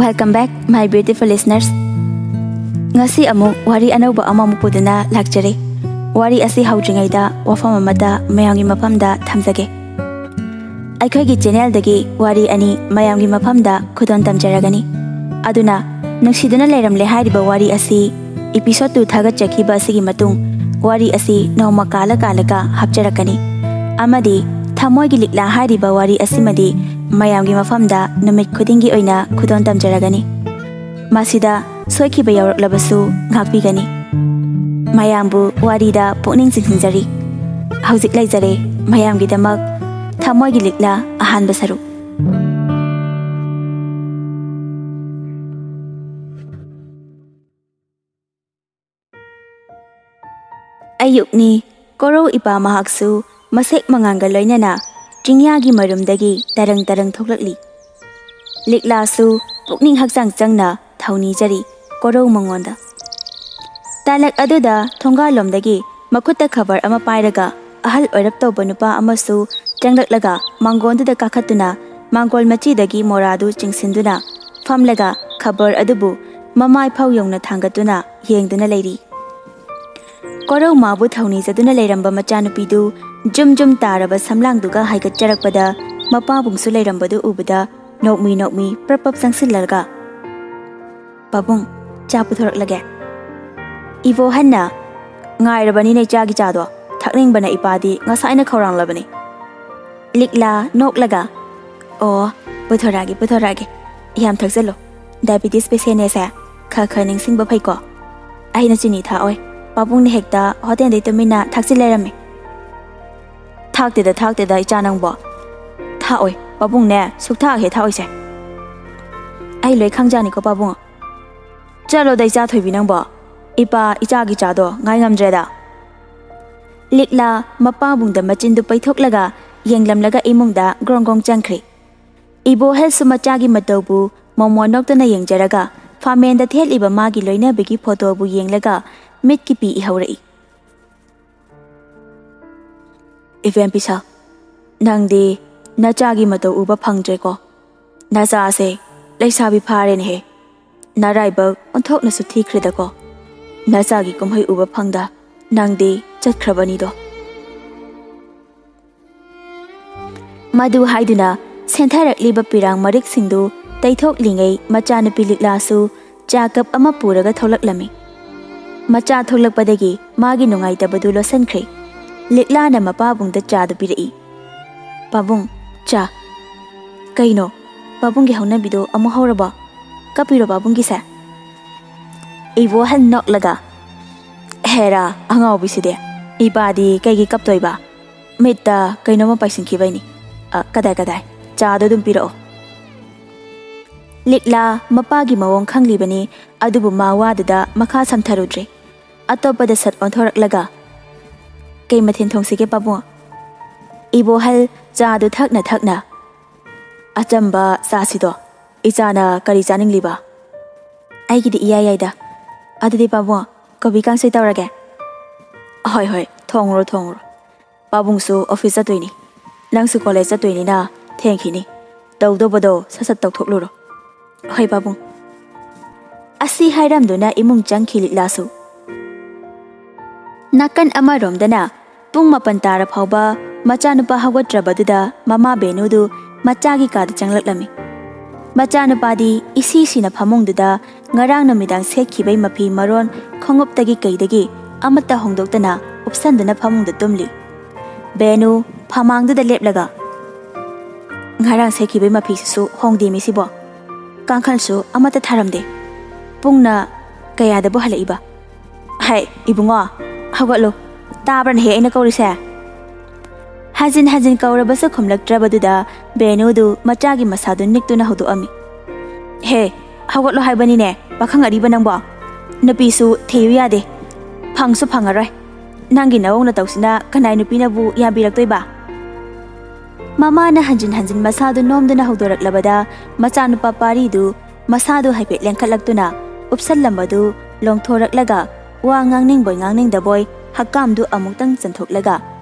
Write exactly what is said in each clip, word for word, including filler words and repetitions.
Welcome back, my beautiful listeners. ꯉꯁꯤ ꯑꯃꯨꯛ ꯋꯥꯔꯤ ꯑꯅꯧꯕ ꯑꯃꯃꯨꯛ ꯄꯨꯗꯨꯅ ꯂꯥꯛꯆꯔꯦ꯫ ꯋꯥꯔꯤ ꯑꯁꯤ ꯍꯧꯗ꯭ꯔꯤꯉꯩꯗ ꯋꯥꯐꯝ ꯑꯃꯠꯇ ꯃꯌꯥꯝꯒꯤ ꯃꯐꯝꯗ ꯊꯝꯖꯒꯦ꯫ ꯑꯩꯈꯣꯏꯒꯤ ꯆꯦꯅꯦꯜꯗꯒꯤ ꯋꯥꯔꯤ ꯑꯅꯤ ꯃꯌꯥꯝꯒꯤ ꯃꯐꯝꯗ ꯈꯨꯗꯣꯜ ꯇꯝꯖꯔꯒꯅꯤ꯫ ꯑꯗꯨꯅ ꯅꯨꯡꯁꯤꯗꯨꯅ ꯂꯩꯔꯝꯂꯦ ꯍꯥꯏꯔꯤꯕ ꯋꯥꯔꯤ ꯑꯁꯤ episode two ꯊꯥꯒꯠꯆꯈꯤꯕ ꯑꯁꯤꯒꯤ ꯃꯇꯨꯡ ꯋꯥꯔꯤ ꯑꯁꯤ ꯅꯣꯡꯃ ꯀꯥꯜꯂ ꯀꯥꯜꯂꯒ ꯍꯥꯞꯆꯔꯛꯀꯅꯤ꯫ ꯑꯃꯗꯤ ꯊꯃꯣꯏꯒꯤ ꯂꯤꯛꯂꯥ ꯍꯥꯏꯔꯤꯕ ꯋꯥꯔꯤ ꯑꯁꯤꯃꯗꯤ ꯃꯌꯥꯝꯒꯤ ꯃꯐꯝꯗ ꯅꯨꯃꯤꯠ ꯈꯨꯗꯤꯡꯒꯤ ꯑꯣꯏꯅ ꯈꯨꯗꯣꯜ ꯇꯝꯖꯔꯒꯅꯤ꯫ ꯃꯁꯤꯗ ꯁꯣꯏꯈꯤꯕ ꯌꯥꯎꯔꯛꯂꯕꯁꯨ ꯉꯥꯛꯄꯤꯒꯅꯤ꯫ ꯃꯌꯥꯝꯕꯨ ꯋꯥꯔꯤꯗ ꯄꯨꯛꯅꯤꯡ ꯆꯤꯡꯁꯤꯟꯖꯔꯤ꯫ ꯍꯧꯖꯤꯛ ꯂꯩꯖꯔꯦ ꯃꯌꯥꯝꯒꯤꯗꯃꯛ ꯊꯃꯣꯏꯒꯤ ꯂꯤꯛꯂꯥ ꯑꯍꯥꯟꯕ ꯁꯔꯨꯛ꯫ ꯑꯌꯨꯛꯅꯤ, ꯀꯣꯔꯧ ꯏꯄꯥ ꯃꯍꯥꯛꯁꯨ ꯃꯁꯦꯛ ꯃꯉꯥꯜꯒ ꯂꯣꯏꯅꯅ ꯆꯤꯡꯌꯥꯒꯤ ꯃꯔꯨꯝꯗꯒꯤ ꯇꯔꯪ ꯇꯔꯪ ꯊꯣꯛꯂꯛꯂꯤ꯫ ꯂꯤꯛꯂꯥꯁꯨ ꯄꯨꯛꯅꯤꯡ ꯍꯛꯆꯥꯡ ꯆꯪꯅ ꯊꯧꯅꯤꯖꯔꯤ ꯀꯣꯔꯧ ꯃꯉꯣꯟꯗ꯫ ꯇꯥꯂꯛ ꯑꯗꯨꯗ ꯊꯣꯡꯒꯥꯜꯂꯣꯝꯗꯒꯤ ꯃꯈꯨꯠꯇ ꯈꯕꯔ ꯑꯃ ꯄꯥꯏꯔꯒ ꯑꯍꯜ ꯑꯣꯏꯔꯞ ꯇꯧꯕ ꯅꯨꯄꯥ ꯑꯃꯁꯨ ꯆꯪꯂꯛꯂꯒ ꯃꯥꯡꯒꯣꯟꯗꯨꯗ ꯀꯥꯈꯠꯇꯨꯅ ꯃꯥꯡꯒꯣꯜ ꯃꯆꯤꯗꯒꯤ ꯃꯣꯔꯥꯗꯨ ꯆꯤꯡꯁꯤꯟꯗꯨꯅ ꯐꯝꯂꯒ ꯈꯕꯔ ꯑꯗꯨꯕꯨ ꯃꯃꯥꯏ ꯐꯥꯎ ꯌꯧꯅ ꯊꯥꯡꯒꯠꯇꯨꯅ ꯌꯦꯡꯗꯨꯅ ꯂꯩꯔꯤ꯫ ꯀꯣꯔꯧ ꯃꯥꯕꯨ ꯊꯧꯅꯤꯖꯗꯨꯅ ꯂꯩꯔꯝꯕ ꯃꯆꯥꯅꯨꯄꯤꯗꯨ ꯖꯨꯝ ꯖꯨꯝ ꯇꯥꯔꯕ ꯁꯝꯂꯥꯡꯗꯨꯒ ꯍꯥꯏꯒꯠꯆꯔꯛꯄꯗ ꯃꯄꯥꯕꯨꯡꯁꯨ ꯂꯩꯔꯝꯕꯗꯨ ꯎꯕꯗ ꯅꯣꯛꯃꯤ ꯅꯣꯛꯃꯤ ꯄ꯭ꯔꯞ ꯄ꯭ꯔꯞ ꯆꯪꯁꯤꯜꯂꯒ, "ꯄꯥꯕꯨꯡ, ꯆꯥ ꯄꯨꯊꯣꯔꯛꯂꯒꯦ?" ꯏꯕꯣꯍꯟꯅ, "ꯉꯥꯏꯔꯕꯅꯤꯅꯦ ꯏꯆꯥꯒꯤ ꯆꯥꯗꯣ, ꯊꯛꯅꯤꯡꯕꯅ ꯏꯄꯥꯗꯤ ꯉꯁꯥꯏꯅ ꯈꯧꯔꯥꯡꯂꯕꯅꯤ꯫" ꯂꯤꯛꯂꯥ ꯅꯣꯛꯂꯒ, "ꯑꯣ, ꯄꯨꯊꯣꯔꯛꯑꯒꯦ, ꯄꯨꯊꯣꯔꯛꯑꯒꯦ꯫ ꯌꯥꯝ ꯊꯛꯆꯜꯂꯣ꯫ Diabetes patientꯅꯦꯁꯦ ꯈꯔ ꯈꯔ ꯅꯤꯡꯁꯤꯡꯕ ꯐꯩꯀꯣ꯫ ꯑꯩꯅ ꯆꯤꯅꯤ ꯊꯥꯛꯑꯣꯏ, ꯄꯥꯕꯨꯡꯅ ꯍꯦꯛꯇ ꯍꯣꯇꯦꯜꯗꯩ ꯇꯨꯃꯤꯟꯅ ꯊꯥꯛꯆꯤꯜ ꯂꯩꯔꯝꯃꯦ꯫" "ꯊꯥꯛꯇꯦꯗ, ꯊꯥꯛꯇꯦꯗ ꯏꯆꯥ ꯅꯪꯕꯣ꯫ ꯊꯥꯛꯑꯣꯏ, ꯄꯥꯕꯨꯡꯅꯦ ꯁꯨꯛꯊꯥꯛ ꯍꯦꯛ ꯊꯥꯛꯑꯣꯏꯁꯦ꯫ ꯑꯩ ꯂꯣꯏ ꯈꯪꯖꯥꯅꯤꯀꯣ ꯄꯥꯕꯨꯡ꯫" "ꯆꯠꯂꯣꯗ ꯏꯆꯥ ꯊꯣꯏꯕꯤ ꯅꯪꯕꯣ꯫ ꯏꯄꯥ ꯏꯆꯥꯒꯤ ꯆꯥꯗꯣ ꯉꯥꯏ ꯉꯝꯗ꯭ꯔꯦꯗ꯫" ꯂꯤꯛꯂꯥ ꯃꯄꯥꯕꯨꯡꯗ ꯃꯆꯤꯟꯗꯨ ꯄꯩꯊꯣꯛꯂꯒ ꯌꯦꯡꯂꯝꯂꯒ ꯏꯃꯨꯡꯗ ꯒ꯭ꯔꯣꯡ ꯒ꯭ꯔꯣꯡ ꯆꯪꯈ꯭ꯔꯦ꯫ ꯏꯕꯣꯍꯜꯁꯨ ꯃꯆꯥꯒꯤ ꯃꯇꯧꯕꯨ ꯃꯣꯃꯣꯟ ꯅꯣꯛꯇꯨꯅ ꯌꯦꯡꯖꯔꯒ ꯐꯥꯃꯦꯟꯗ ꯊꯦꯠꯂꯤꯕ ꯃꯥꯒꯤ ꯂꯣꯏꯅꯕꯤꯒꯤ ꯐꯣꯇꯣꯕꯨ ꯌꯦꯡꯂꯒ ꯃꯤꯠꯀꯤ ꯄꯤ ꯏꯍꯧꯔꯛꯏ꯫ "ꯏꯕꯦꯝ ꯄꯤꯁꯥ, ꯅꯪꯗꯤ ꯅꯆꯥꯒꯤ ꯃꯇꯧ ꯎꯕ ꯐꯪꯗ꯭ꯔꯦꯀꯣ꯫ ꯅꯆꯥꯁꯦ ꯂꯩꯁꯥꯕꯤ ꯐꯥꯔꯦꯅꯦꯍꯦ꯫ ꯅꯔꯥꯏꯕꯛ ꯑꯣꯟꯊꯣꯛꯅꯁꯨ ꯊꯤꯈ꯭ꯔꯦꯗꯀꯣ꯫ ꯅꯆꯥꯒꯤ ꯀꯨꯝꯍꯩ ꯎꯕ ꯐꯪꯗ ꯅꯪꯗꯤ ꯆꯠꯈ꯭ꯔꯕꯅꯤꯗꯣ꯫ ꯃꯗꯨ ꯍꯥꯏꯗꯨꯅ ꯁꯦꯟꯊꯔꯛꯂꯤꯕ ꯄꯤꯔꯥꯡ ꯃꯔꯤꯛꯁꯤꯡꯗꯨ ꯇꯩꯊꯣꯛꯂꯤꯉꯩ ꯃꯆꯥꯅꯨꯄꯤ ꯂꯤꯛꯂꯥꯁꯨ ꯆꯥ ꯀꯞ ꯑꯃ ꯄꯨꯔꯒ ꯊꯣꯛꯂꯛꯂꯝꯃꯤ꯫ ꯃꯆꯥ ꯊꯣꯛꯂꯛꯄꯗꯒꯤ ꯃꯥꯒꯤ ꯅꯨꯡꯉꯥꯏꯇꯕꯗꯨ ꯂꯣꯠꯁꯤꯟꯈ꯭ꯔꯦ꯫ ꯂꯤꯛꯂꯥꯅ ꯃꯄꯥꯕꯨꯡꯗ ꯆꯥꯗꯨ ꯄꯤꯔꯛꯏ꯫ "ꯄꯥꯕꯨꯡ, ꯆꯥ꯫" "ꯀꯩꯅꯣ? ꯄꯥꯕꯨꯡꯒꯤ ꯍꯧꯅꯕꯤꯗꯣ ꯑꯃꯨꯛ ꯍꯧꯔꯕꯣ? ꯀꯞꯄꯤꯔꯣ ꯄꯥꯕꯨꯡꯒꯤꯁꯦ?" ꯏꯕꯣꯍꯜ ꯅꯣꯛꯂꯒ, "ꯍꯦꯔꯥ, ꯑꯉꯥꯎꯕꯤꯁꯤꯗꯤ! ꯏꯄꯥꯗꯤ ꯀꯩꯒꯤ ꯀꯞꯇꯣꯏꯕ? ꯃꯤꯠꯇ ꯀꯩꯅꯣꯝꯃ ꯄꯥꯏꯁꯤꯟꯈꯤꯕꯩꯅꯤ꯫ ꯑ, ꯀꯗꯥꯏ, ꯀꯗꯥꯏ? ꯆꯥꯗꯣ ꯑꯗꯨꯝ ꯄꯤꯔꯛꯑꯣ꯫" ꯂꯤꯛꯂꯥ ꯃꯄꯥꯒꯤ ꯃꯑꯣꯡ ꯈꯪꯂꯤꯕꯅꯤ, ꯑꯗꯨꯕꯨ ꯃꯥ ꯋꯥꯗꯨꯗ ꯃꯈꯥ ꯁꯝꯊꯔꯨꯗ꯭ꯔꯦ꯫ ꯑꯇꯣꯞꯄꯗ ꯁꯠ ꯑꯣꯟꯊꯣꯔꯛꯂꯒ, "ꯀꯩ ꯃꯊꯦꯜ ꯊꯣꯡꯁꯤꯒꯦ ꯄꯥꯕꯨꯡ?" ꯏꯕꯣꯍꯜ ꯆꯥꯗꯨ ꯊꯛꯅ ꯊꯛꯅ, "ꯑꯆꯝꯕ ꯆꯥꯁꯤꯗꯣ, ꯏꯆꯥꯅ ꯀꯔꯤ ꯆꯥꯅꯤꯡꯂꯤꯕ?" "ꯑꯩꯒꯤꯗꯤ ꯏꯌꯥ ꯌꯥꯏꯗ꯫ ꯑꯗꯨꯗꯤ ꯄꯥꯕꯨꯡ, ꯀꯣꯕꯤ ꯀꯥꯡꯁꯣꯏ ꯇꯧꯔꯒꯦ?" "ꯍꯣꯏ, ꯍꯣꯏ, ꯊꯣꯡꯉꯨꯔꯣ, ꯊꯣꯡꯉꯨꯔꯣ꯫ ꯄꯥꯕꯨꯡꯁꯨ ꯑꯣꯐꯤꯁ ꯆꯠꯇꯣꯏꯅꯤ, ꯅꯪꯁꯨ ꯀꯣꯂꯦꯖ ꯆꯠꯇꯣꯏꯅꯤꯅ ꯊꯦꯡꯈꯤꯅꯤ꯫ ꯇꯧꯗꯧꯕꯗꯣ ꯁꯠ ꯁꯠ ꯇꯧꯊꯣꯛꯂꯨꯔꯣ꯫" "ꯍꯣꯏ ꯄꯥꯕꯨꯡ꯫" ꯑꯁꯤ ꯍꯥꯏꯔꯝꯗꯨꯅ ꯏꯃꯨꯡ ꯆꯪꯈꯤ ꯂꯤꯛꯂꯥꯁꯨ꯫ ꯅꯥꯀꯟ ꯑꯃꯔꯣꯝꯗꯅ ꯄꯨꯡ ꯃꯥꯄꯟ ꯇꯥꯔ ꯐꯥꯎꯕ ꯃꯆꯥꯅꯨꯄꯥ ꯍꯧꯒꯠꯇ꯭ꯔꯕꯗꯨꯗ ꯃꯃꯥ ꯕꯦꯅꯨꯗꯨ ꯃꯆꯥꯒꯤ ꯀꯥꯗ ꯆꯪꯂꯛꯂꯝꯃꯤ꯫ ꯃꯆꯥꯅꯨꯄꯥꯗꯤ ꯏꯁꯤ ꯁꯤꯅ ꯐꯃꯨꯡꯗꯨꯗ ꯉꯔꯥꯡ ꯅꯨꯃꯤꯗꯥꯡ ꯁꯦꯠꯈꯤꯕꯩ ꯃꯐꯤ ꯃꯔꯣꯟ, ꯈꯣꯡꯎꯞꯇꯒꯤ ꯀꯩꯗꯒꯤ ꯑꯃꯠꯇ ꯍꯣꯡꯗꯣꯛꯇꯅ ꯎꯞꯁꯟꯗꯨꯅ ꯐꯃꯨꯡꯗ ꯇꯨꯝꯂꯤ꯫ ꯕꯦꯅꯨ ꯐꯃꯥꯡꯗꯨꯗ ꯂꯦꯞꯂꯒ, "ꯉꯔꯥꯡ ꯁꯦꯠꯈꯤꯕꯩ ꯃꯐꯤꯁꯤꯁꯨ ꯍꯣꯡꯗꯦꯃꯤ ꯁꯤꯕꯣ꯫ ꯀꯥꯡꯈꯜꯁꯨ ꯑꯃꯠꯇ ꯊꯥꯔꯝꯗꯦ꯫ ꯄꯨꯡꯅ ꯀꯌꯥꯗꯕꯨ ꯍꯜꯂꯛꯏꯕ? ꯍꯥꯏ, ꯏꯕꯨꯡꯉꯣ, ꯍꯧꯒꯠꯂꯨ꯫ ꯇꯥꯕ꯭ꯔꯅꯦꯍꯦ ꯑꯩꯅ ꯀꯧꯔꯤꯁꯦ?" ꯍꯟꯖꯤꯟ ꯍꯟꯖꯤꯟ ꯀꯧꯔꯕꯁꯨ ꯈꯨꯝꯂꯛꯇ꯭ꯔꯕꯗꯨꯗ ꯕꯦꯅꯨꯗꯨ ꯃꯆꯥꯒꯤ ꯃꯁꯥꯗꯨ ꯅꯤꯛꯇꯨꯅ ꯍꯧꯗꯣꯛꯑꯝꯃꯤ꯫ "ꯍꯦ, ꯍꯧꯒꯠꯂꯣ ꯍꯥꯏꯕꯅꯤꯅꯦ, ꯄꯥꯈꯪ ꯑꯔꯤꯕ ꯅꯪꯕꯣ꯫ ꯅꯨꯄꯤꯁꯨ ꯊꯤꯌꯨ ꯌꯥꯗꯦ꯫ ꯐꯪꯁꯨ ꯐꯪꯉꯔꯣꯏ꯫ ꯅꯪꯒꯤ ꯅꯑꯣꯡ ꯅꯇꯧꯁꯤꯅ ꯀꯅꯥꯏ ꯅꯨꯄꯤꯅꯕꯨ ꯌꯥꯕꯤꯔꯛꯇꯣꯏꯕ?" ꯃꯃꯥꯅ ꯍꯟꯖꯤꯟ ꯍꯟꯖꯤꯟ ꯃꯁꯥꯗꯨ ꯅꯣꯝꯗꯨꯅ ꯍꯧꯗꯣꯔꯛꯂꯕꯗ ꯃꯆꯥꯅꯨꯄꯥ ꯄꯥꯔꯤꯗꯨ ꯃꯁꯥꯗꯨ ꯍꯥꯏꯐꯦꯠ ꯂꯦꯡꯈꯠꯂꯛꯇꯨꯅ ꯎꯞꯁꯜꯂꯝꯕꯗꯨ ꯂꯣꯡꯊꯣꯔꯛꯂꯒ ꯋꯥ ꯉꯥꯡꯅꯤꯡꯕꯣꯏ ꯉꯥꯡꯅꯤꯡꯗꯕꯣꯏ ꯍꯛꯀꯥꯝꯗꯨ ꯑꯃꯨꯛꯇꯪ ꯆꯟꯊꯣꯛꯂꯒ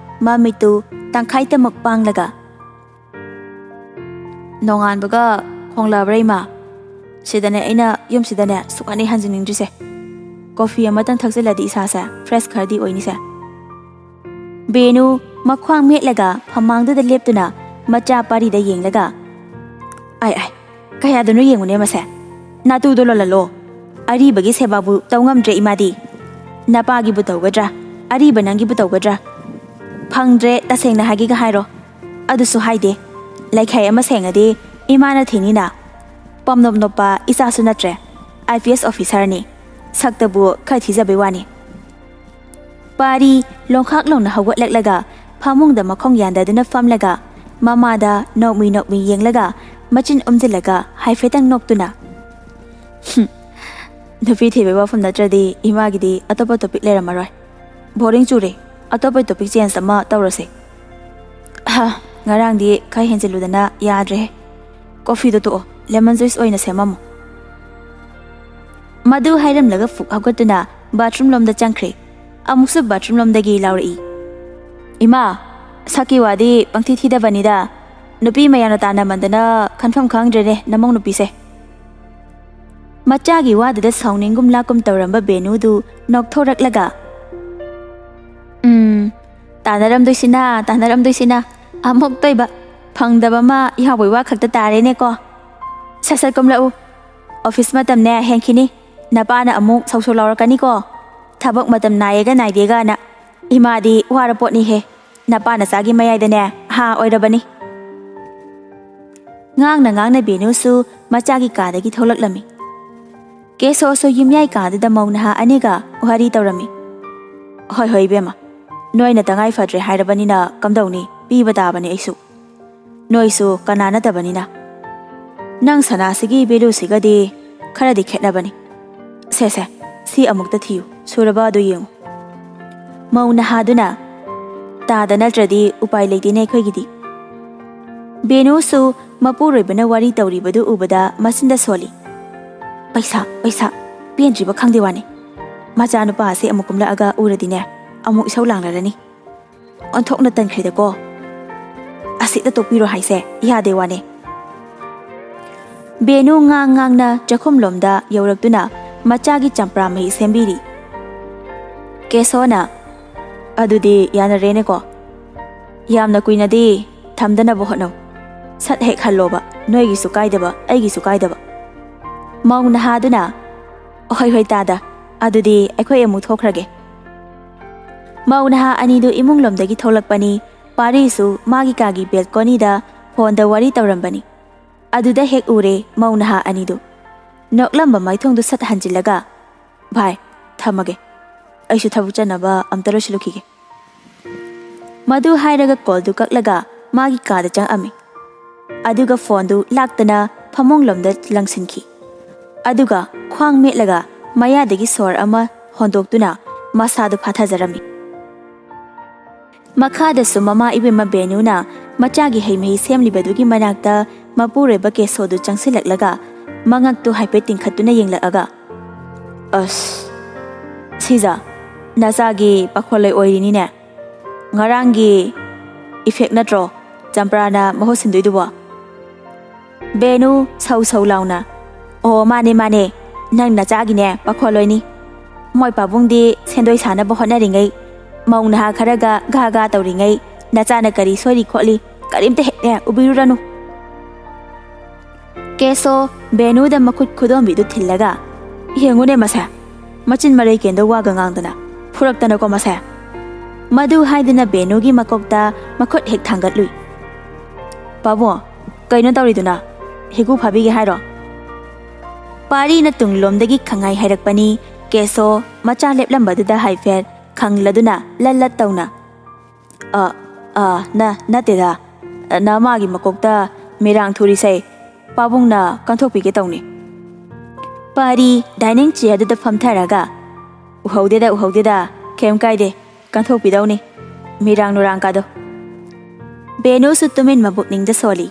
ꯃꯃꯤꯠꯇꯨ ꯇꯪꯈꯥꯏꯇꯃꯛ ꯄꯥꯡꯂꯒ, "ꯅꯣꯡꯉꯥꯟꯕꯒ ꯈꯣꯡꯂꯕ꯭ꯔꯥ ꯏꯃꯥ?" ꯁꯤꯗꯅꯦ ꯑꯩꯅ ꯌꯨꯝꯁꯤꯗꯅꯦ ꯁꯨꯛꯍꯟ ꯍꯦꯛ ꯍꯟꯖꯤꯟꯅꯤꯡꯗ꯭ꯔꯤꯁꯦ꯫ ꯀꯣꯐꯤ ꯑꯃꯇꯪ ꯊꯛꯆꯤꯜꯂꯗꯤ ꯏꯁꯥꯁꯦ ꯐ꯭ꯔꯦꯁ ꯈꯔꯗꯤ ꯑꯣꯏꯅꯤꯁꯦ꯫ ꯕꯦꯅꯨ ꯃꯈ꯭ꯋꯥꯡ ꯃꯦꯠꯂꯒ ꯐꯝꯃꯥꯡꯗꯨꯗ ꯂꯦꯞꯇꯨꯅ ꯃꯆꯥ ꯄꯥꯔꯤꯗ ꯌꯦꯡꯂꯒ, "ꯑꯥꯏ ꯑꯥꯏ, ꯀꯌꯥꯗꯅꯣ ꯌꯦꯡꯉꯨꯅꯦ ꯃꯁꯦ꯫ ꯅꯥꯇꯨꯗꯣ ꯂꯣꯜꯍꯜꯂꯣ꯫ ꯑꯔꯤꯕꯒꯤ ꯁꯦꯕꯥꯕꯨ ꯇꯧ ꯉꯝꯗ꯭ꯔꯦ ꯏꯃꯥꯗꯤ꯫ ꯅꯄꯥꯒꯤꯕꯨ ꯇꯧꯒꯗ꯭ꯔꯥ? ꯑꯔꯤꯕ ꯅꯪꯒꯤꯕꯨ ꯇꯧꯒꯗ꯭ꯔꯥ? ꯐꯪꯗ꯭ꯔꯦ, ꯇꯁꯦꯡꯅ ꯍꯥꯏꯒꯦꯒ ꯍꯥꯏꯔꯣ꯫ ꯑꯗꯨꯁꯨ ꯍꯥꯏꯗꯦ꯫ ꯂꯩꯈꯥꯏ ꯑꯃ ꯁꯦꯡꯉꯗꯤ ꯏꯃꯥꯅ ꯊꯤꯅꯤꯅ꯫ ꯄꯝ ꯅꯣꯞ ꯅꯣꯞꯄ ꯏꯆꯥꯁꯨ ꯅꯠꯇ꯭ꯔꯦ꯫ I P S ꯑꯣꯐꯤꯁꯥꯔꯅꯤ꯫ ꯁꯛꯇꯕꯨ ꯈꯔ ꯊꯤꯖꯕꯩ ꯋꯥꯅꯤ꯫" ꯄꯥꯔꯤ ꯂꯣꯡꯈꯥꯛ ꯂꯥꯎꯅ ꯍꯧꯒꯠꯂꯛꯂꯒ ꯐꯃꯨꯡꯗ ꯃꯈꯣꯡ ꯌꯥꯟꯗꯗꯨꯅ ꯐꯝꯂꯒ ꯃꯃꯥꯗ ꯅꯣꯛꯃꯤ ꯅꯣꯛꯃꯤ ꯌꯦꯡꯂꯒ ꯃꯆꯤꯟ ꯎꯝꯖꯤꯜꯂꯒ ꯍꯥꯏꯐꯦꯠꯇꯪ ꯅꯣꯛꯇꯨꯅ, "ꯍꯨꯝ, ꯅꯨꯄꯤ ꯊꯤꯕꯩ ꯋꯥꯐꯝ ꯅꯠꯇ꯭ꯔꯗꯤ ꯏꯃꯥꯒꯤꯗꯤ ꯑꯇꯣꯞꯄ ꯇꯣꯄꯤꯛ ꯂꯩꯔꯝꯃꯔꯣꯏ꯫ ꯕꯣꯔꯤꯡ ꯆꯨꯔꯦ꯫ ꯑꯇꯣꯞꯄ ꯇꯣꯄꯤꯛ ꯆꯦꯟꯖ ꯑꯃ ꯇꯧꯔꯁꯦ꯫ ꯑꯍ, ꯉꯔꯥꯡꯗꯤ ꯈꯔ ꯍꯦꯟꯖꯤꯜꯂꯨꯗꯅ ꯌꯥꯗ꯭ꯔꯦ꯫ ꯀꯣꯐꯤꯗꯣ ꯇꯣꯛꯑꯣ, ꯂꯦꯃꯟ ꯖꯨꯏꯁ ꯑꯣꯏꯅ ꯁꯦꯝꯃꯝꯃꯨ꯫" ꯃꯗꯨ ꯍꯥꯏꯔꯝꯂꯒ ꯐꯨꯛ ꯍꯧꯒꯠꯇꯨꯅ ꯕꯥꯊꯔꯨꯝ ꯂꯣꯝꯗ ꯆꯪꯈ꯭ꯔꯦ꯫ ꯑꯃꯨꯛꯁꯨ ꯕꯥꯊꯔꯨꯝ ꯂꯣꯝꯗꯒꯤ ꯂꯥꯎꯔꯛꯏ, "ꯏꯃꯥ, ꯁꯛꯀꯤ ꯋꯥꯗꯤ ꯄꯪꯊꯤ ꯊꯤꯗꯕꯅꯤꯗ꯫ ꯅꯨꯄꯤ ꯃꯌꯥꯝꯅ ꯇꯥꯟꯅꯃꯟꯗꯅ ꯈꯟꯐꯝ ꯈꯪꯗ꯭ꯔꯦꯅꯦ ꯅꯃꯧ ꯅꯨꯄꯤꯁꯦ꯫" ꯃꯆꯥꯒꯤ ꯋꯥꯗꯨꯗ ꯁꯥꯎꯅꯤꯡꯒꯨꯝ ꯂꯥꯛꯀꯨꯝ ꯇꯧꯔꯝꯕ ꯕꯦꯅꯨꯗꯨ ꯅꯣꯛꯊꯣꯔꯛꯂꯒ, "ꯎꯝ, ꯇꯥꯟꯅꯔꯝꯗꯣꯏꯁꯤꯅ, ꯇꯥꯟꯅꯔꯝꯗꯣꯏꯁꯤꯅ꯫ ꯑꯃꯨꯛꯇꯣꯏꯕ ꯐꯪꯗꯕ ꯑꯃ ꯌꯥꯎꯕꯩ ꯋꯥ ꯈꯛꯇ ꯇꯥꯔꯦꯅꯦꯀꯣ꯫ ꯁꯠ ꯁꯠ ꯀꯨꯝꯂꯛꯎ꯫ ꯑꯣꯐꯤꯁ ꯃꯇꯝꯅꯦ ꯍꯦꯟꯈꯤꯅꯤ꯫ ꯅꯄꯥꯅ ꯑꯃꯨꯛ ꯁꯧ ꯁꯧ ꯂꯥꯎꯔꯛꯀꯅꯤꯀꯣ꯫ ꯊꯕꯛ ꯃꯇꯝ ꯅꯥꯏꯌꯦꯒ ꯅꯥꯏꯗꯦꯒꯅ꯫ ꯏꯃꯥꯗꯤ ꯋꯥꯔ ꯄꯣꯠꯅꯤꯍꯦ꯫ ꯅꯄꯥ ꯅꯆꯥꯒꯤ ꯃꯌꯥꯏꯗꯅꯦ ꯍꯥ ꯑꯣꯏꯔꯕꯅꯤ꯫" ꯉꯥꯡꯅ ꯉꯥꯡꯅ ꯕꯦꯅꯨꯁꯨ ꯃꯆꯥꯒꯤ ꯀꯥꯗꯒꯤ ꯊꯣꯛꯂꯛꯂꯝꯃꯤ꯫ ꯀꯦꯁꯣꯁꯨ ꯌꯨꯝꯌꯥꯏ ꯀꯥꯗꯨꯗ ꯃꯧ ꯅꯍꯥ ꯑꯅꯤꯒ ꯋꯥꯔꯤ ꯇꯧꯔꯝꯃꯤ꯫ "ꯍꯣꯏ ꯍꯣꯏ ꯏꯕꯦꯝꯃ, ꯅꯣꯏꯅ ꯇꯉꯥꯏ ꯐꯗ꯭ꯔꯦ ꯍꯥꯏꯔꯕꯅꯤꯅ ꯀꯝꯗꯧꯅꯤ, ꯄꯤꯕ ꯇꯥꯕꯅꯤ ꯑꯩꯁꯨ꯫ ꯅꯣꯏꯁꯨ ꯀꯅꯥ ꯅꯠꯇꯕꯅꯤꯅ꯫ ꯅꯪ ꯁꯅꯥꯁꯤꯒꯤ ꯚꯦꯂꯨꯁꯤꯒꯗꯤ ꯈꯔꯗꯤ ꯈꯦꯠꯅꯕꯅꯤ꯫ ꯁꯦ ꯁꯦ, ꯁꯤ ꯑꯃꯨꯛꯇ ꯊꯤꯌꯨ, ꯁꯨꯔꯕ ꯑꯗꯨ ꯌꯦꯡꯉꯨ꯫" ꯃꯧ ꯅꯍꯥꯗꯨꯅ, "ꯇꯥꯗ ꯅꯠꯇ꯭ꯔꯗꯤ ꯎꯄꯥꯏ ꯂꯩꯇꯦꯅꯦ ꯑꯩꯈꯣꯏꯒꯤꯗꯤ꯫" ꯕꯦꯅꯨꯁꯨ ꯃꯄꯨꯔꯣꯏꯕꯅ ꯋꯥꯔꯤ ꯇꯧꯔꯤꯕꯗꯨ ꯎꯕꯗ ꯃꯆꯤꯟꯗ ꯁꯣꯜꯂꯤ꯫ "ꯄꯩꯁꯥ, ꯄꯩꯁꯥ, ꯄꯦꯟꯗ꯭ꯔꯤꯕ ꯈꯪꯗꯦ ꯋꯥꯅꯤ꯫ ꯃꯆꯥꯅꯨꯄꯥ ꯑꯁꯤ ꯑꯃꯨꯛ ꯀꯨꯝꯂꯛꯑꯒ ꯎꯔꯗꯤꯅꯦ, ꯑꯃꯨꯛ ꯏꯁꯧ ꯂꯥꯡꯅꯔꯅꯤ꯫ ꯑꯣꯟꯊꯣꯛꯅ ꯇꯟꯈ꯭ꯔꯦꯗꯀꯣ꯫ ꯑꯁꯤꯗ ꯇꯣꯛꯄꯤꯔꯣ ꯍꯥꯏꯁꯦ ꯌꯥꯗꯦ ꯋꯥꯅꯦ꯫" ꯕꯦꯅꯨ ꯉꯥꯡ ꯉꯥꯡꯅ ꯆꯥꯛꯈꯨꯝꯂꯣꯝꯗ ꯌꯧꯔꯛꯇꯨꯅ ꯃꯆꯥꯒꯤ ꯆꯝꯄ꯭ꯔꯥ ꯃꯍꯤ ꯁꯦꯝꯕꯤꯔꯤ꯫ ꯀꯦꯁꯣꯅ, "ꯑꯗꯨꯗꯤ ꯌꯥꯅꯔꯦꯅꯦꯀꯣ? ꯌꯥꯝꯅ ꯀꯨꯏꯅꯗꯤ ꯊꯝꯗꯅꯕ ꯍꯣꯠꯅꯧ꯫ ꯁꯠ ꯍꯦꯛ ꯍꯜꯂꯣꯕ, ꯅꯣꯏꯒꯤꯁꯨ ꯀꯥꯏꯗꯕ, ꯑꯩꯒꯤꯁꯨ ꯀꯥꯏꯗꯕ꯫" ꯃꯧ ꯅꯍꯥꯗꯨꯅ, "ꯍꯣꯏ ꯍꯣꯏ ꯇꯥꯗ, ꯑꯗꯨꯗꯤ ꯑꯩꯈꯣꯏ ꯑꯃꯨꯛ ꯊꯣꯛꯈ꯭ꯔꯒꯦ꯫" ꯃꯧ ꯅꯍꯥ ꯑꯅꯤꯗꯨ ꯏꯃꯨꯡꯂꯣꯝꯗꯒꯤ ꯊꯣꯛꯂꯛꯄꯅꯤ꯫ ꯄꯥꯔꯤꯁꯨ ꯃꯥꯒꯤ ꯀꯥꯒꯤ ꯕꯦꯜꯀꯣꯅꯤꯗ ꯐꯣꯟꯗ ꯋꯥꯔꯤ ꯇꯧꯔꯝꯕꯅꯤ꯫ ꯑꯗꯨꯗ ꯍꯦꯛ ꯎꯔꯦ ꯃꯧ ꯅꯍꯥ ꯑꯅꯤꯗꯨ꯫ ꯅꯣꯛꯂꯝꯕ ꯃꯥꯏꯊꯣꯡꯗꯨ ꯁꯠ ꯍꯟꯖꯤꯜꯂꯒ, "ꯚꯥꯏ, ꯊꯝꯃꯒꯦ꯫ ꯑꯩꯁꯨ ꯊꯕꯛ ꯆꯠꯅꯕ ꯑꯝꯇ ꯂꯣꯏꯁꯤꯜꯂꯨꯈꯤꯒꯦ꯫" ꯃꯗꯨ ꯍꯥꯏꯔꯒ ꯀꯣꯜꯗꯨ ꯀꯛꯂꯒ ꯃꯥꯒꯤ ꯀꯥꯗ ꯆꯪꯉꯛꯑꯝꯃꯤ꯫ ꯑꯗꯨꯒ ꯐꯣꯟꯗꯨ ꯂꯥꯛꯇꯅ ꯐꯃꯨꯡꯂꯣꯝꯗ ꯂꯪꯁꯤꯟꯈꯤ꯫ ꯑꯗꯨꯒ ꯈ꯭ꯋꯥꯡ ꯃꯦꯠꯂꯒ ꯃꯌꯥꯗꯒꯤ ꯁꯣꯔ ꯑꯃ ꯍꯣꯟꯗꯣꯛꯇꯨꯅ ꯃꯁꯥꯗꯨ ꯐꯥꯊꯖꯔꯝꯃꯤ꯫ ꯃꯈꯥꯗꯁꯨ ꯃꯃꯥ ꯏꯕꯦꯝꯃ ꯕꯦꯅꯨꯅ ꯃꯆꯥꯒꯤ ꯍꯩ ꯃꯍꯤ ꯁꯦꯝꯂꯤꯕꯗꯨꯒꯤ ꯃꯅꯥꯛꯇ ꯃꯄꯨꯔꯣꯏꯕ ꯀꯦꯁꯣꯗꯨ ꯆꯪꯁꯤꯜꯂꯛꯂꯒ ꯃꯉꯛꯇꯨ ꯍꯥꯏꯐꯦꯠ ꯇꯤꯡꯈꯠꯇꯨꯅ ꯌꯦꯡꯂꯛꯑꯒ, "ꯑꯁ, ꯁꯤꯖ, ꯅꯆꯥꯒꯤ ꯄꯥꯈꯣꯜꯂꯣꯏ ꯑꯣꯏꯔꯤꯅꯤꯅꯦ꯫ ꯉꯔꯥꯡꯒꯤ ꯏꯐꯦꯛ ꯅꯠꯇ꯭ꯔꯣ ꯆꯝꯄ꯭ꯔꯥꯅ ꯃꯍꯨꯠ ꯁꯤꯟꯗꯣꯏꯗꯨꯕꯣ?" ꯕꯦꯅꯨ ꯁꯧ ꯁꯧ ꯂꯥꯎꯅ, "ꯑꯣ, ꯃꯥꯅꯦ, ꯃꯥꯅꯦ, ꯅꯪ ꯅꯆꯥꯒꯤꯅꯦ ꯄꯥꯈꯣꯜꯂꯣꯏꯅꯤ꯫ ꯃꯣꯏ ꯄꯥꯕꯨꯡꯗꯤ ꯁꯦꯟꯗꯣꯏ ꯁꯥꯅꯕ ꯍꯣꯠꯅꯔꯤꯉꯩ, ꯃꯧ ꯅꯍꯥ ꯈꯔꯒ ꯒꯥ ꯒꯥ ꯇꯧꯔꯤꯉꯩ, ꯅꯆꯥꯅ ꯀꯔꯤ ꯁꯣꯏꯔꯤ ꯈꯣꯠꯂꯤ ꯀꯔꯤꯝꯇ ꯍꯦꯛꯅꯦ ꯎꯕꯤꯔꯨꯔꯅꯨ꯫" ꯀꯦꯁꯣ ꯕꯦꯅꯨꯗ ꯃꯈꯨꯠ ꯈꯨꯗꯣꯝꯕꯤꯗꯨ ꯊꯤꯜꯂꯒ, "ꯌꯦꯡꯉꯨꯅꯦ ꯃꯁꯦ, ꯃꯆꯤꯟ ꯃꯔꯩ ꯀꯦꯟꯗ ꯋꯥꯒ ꯉꯥꯡꯗꯅ, ꯐꯨꯔꯛꯇꯅꯀꯣ ꯃꯁꯦ꯫" ꯃꯗꯨ ꯍꯥꯏꯗꯨꯅ ꯕꯦꯅꯨꯒꯤ ꯃꯀꯣꯛꯇ ꯃꯈꯨꯠ ꯍꯦꯛ ꯊꯥꯡꯒꯠꯂꯨꯏ꯫ "ꯄꯥꯕꯨꯡ, ꯀꯩꯅꯣ ꯇꯧꯔꯤꯗꯨꯅ? ꯍꯤꯒꯨ ꯐꯥꯕꯤꯒꯦ ꯍꯥꯏꯔꯣ?" ꯄꯥꯔꯤꯅ ꯇꯨꯡꯂꯣꯝꯗꯒꯤ ꯈꯪꯍꯥꯏ ꯍꯥꯏꯔꯛꯄꯅꯤ꯫ ꯀꯦꯁꯣ ꯃꯆꯥ ꯂꯦꯞꯂꯝꯕꯗꯨꯗ ꯍꯥꯏꯐꯦꯠ ꯈꯪꯂꯗꯨꯅ ꯂꯠ ꯂꯠ ꯇꯧꯅ, "ꯑ, ꯑ, ꯅ, ꯅꯠꯇꯦꯗ, ꯅꯃꯥꯒꯤ ꯃꯀꯣꯛꯇ ꯃꯤꯔꯥꯡ ꯊꯨꯔꯤꯁꯦ ꯄꯥꯕꯨꯡꯅ ꯀꯟꯊꯣꯛꯄꯤꯒꯦ ꯇꯧꯅꯤ꯫" ꯄꯥꯔꯤ ꯗꯥꯏꯅꯤꯡ ꯆꯤꯌꯔꯗꯨꯗ ꯐꯝꯊꯔꯒ, "ꯎꯍꯧꯗꯦꯗ, ꯎꯍꯧꯗꯦꯗ, ꯀꯩꯝ ꯀꯥꯏꯗꯦ, ꯀꯟꯊꯣꯛꯄꯤꯗꯧꯅꯤ ꯃꯤꯔꯥꯡ ꯅꯨꯔꯥꯡ ꯀꯥꯗꯣ꯫" ꯕꯦꯅꯨꯁꯨ ꯇꯨꯃꯤꯟ ꯃꯕꯨꯛꯅꯤꯡꯗ ꯁꯣꯜꯂꯤ꯫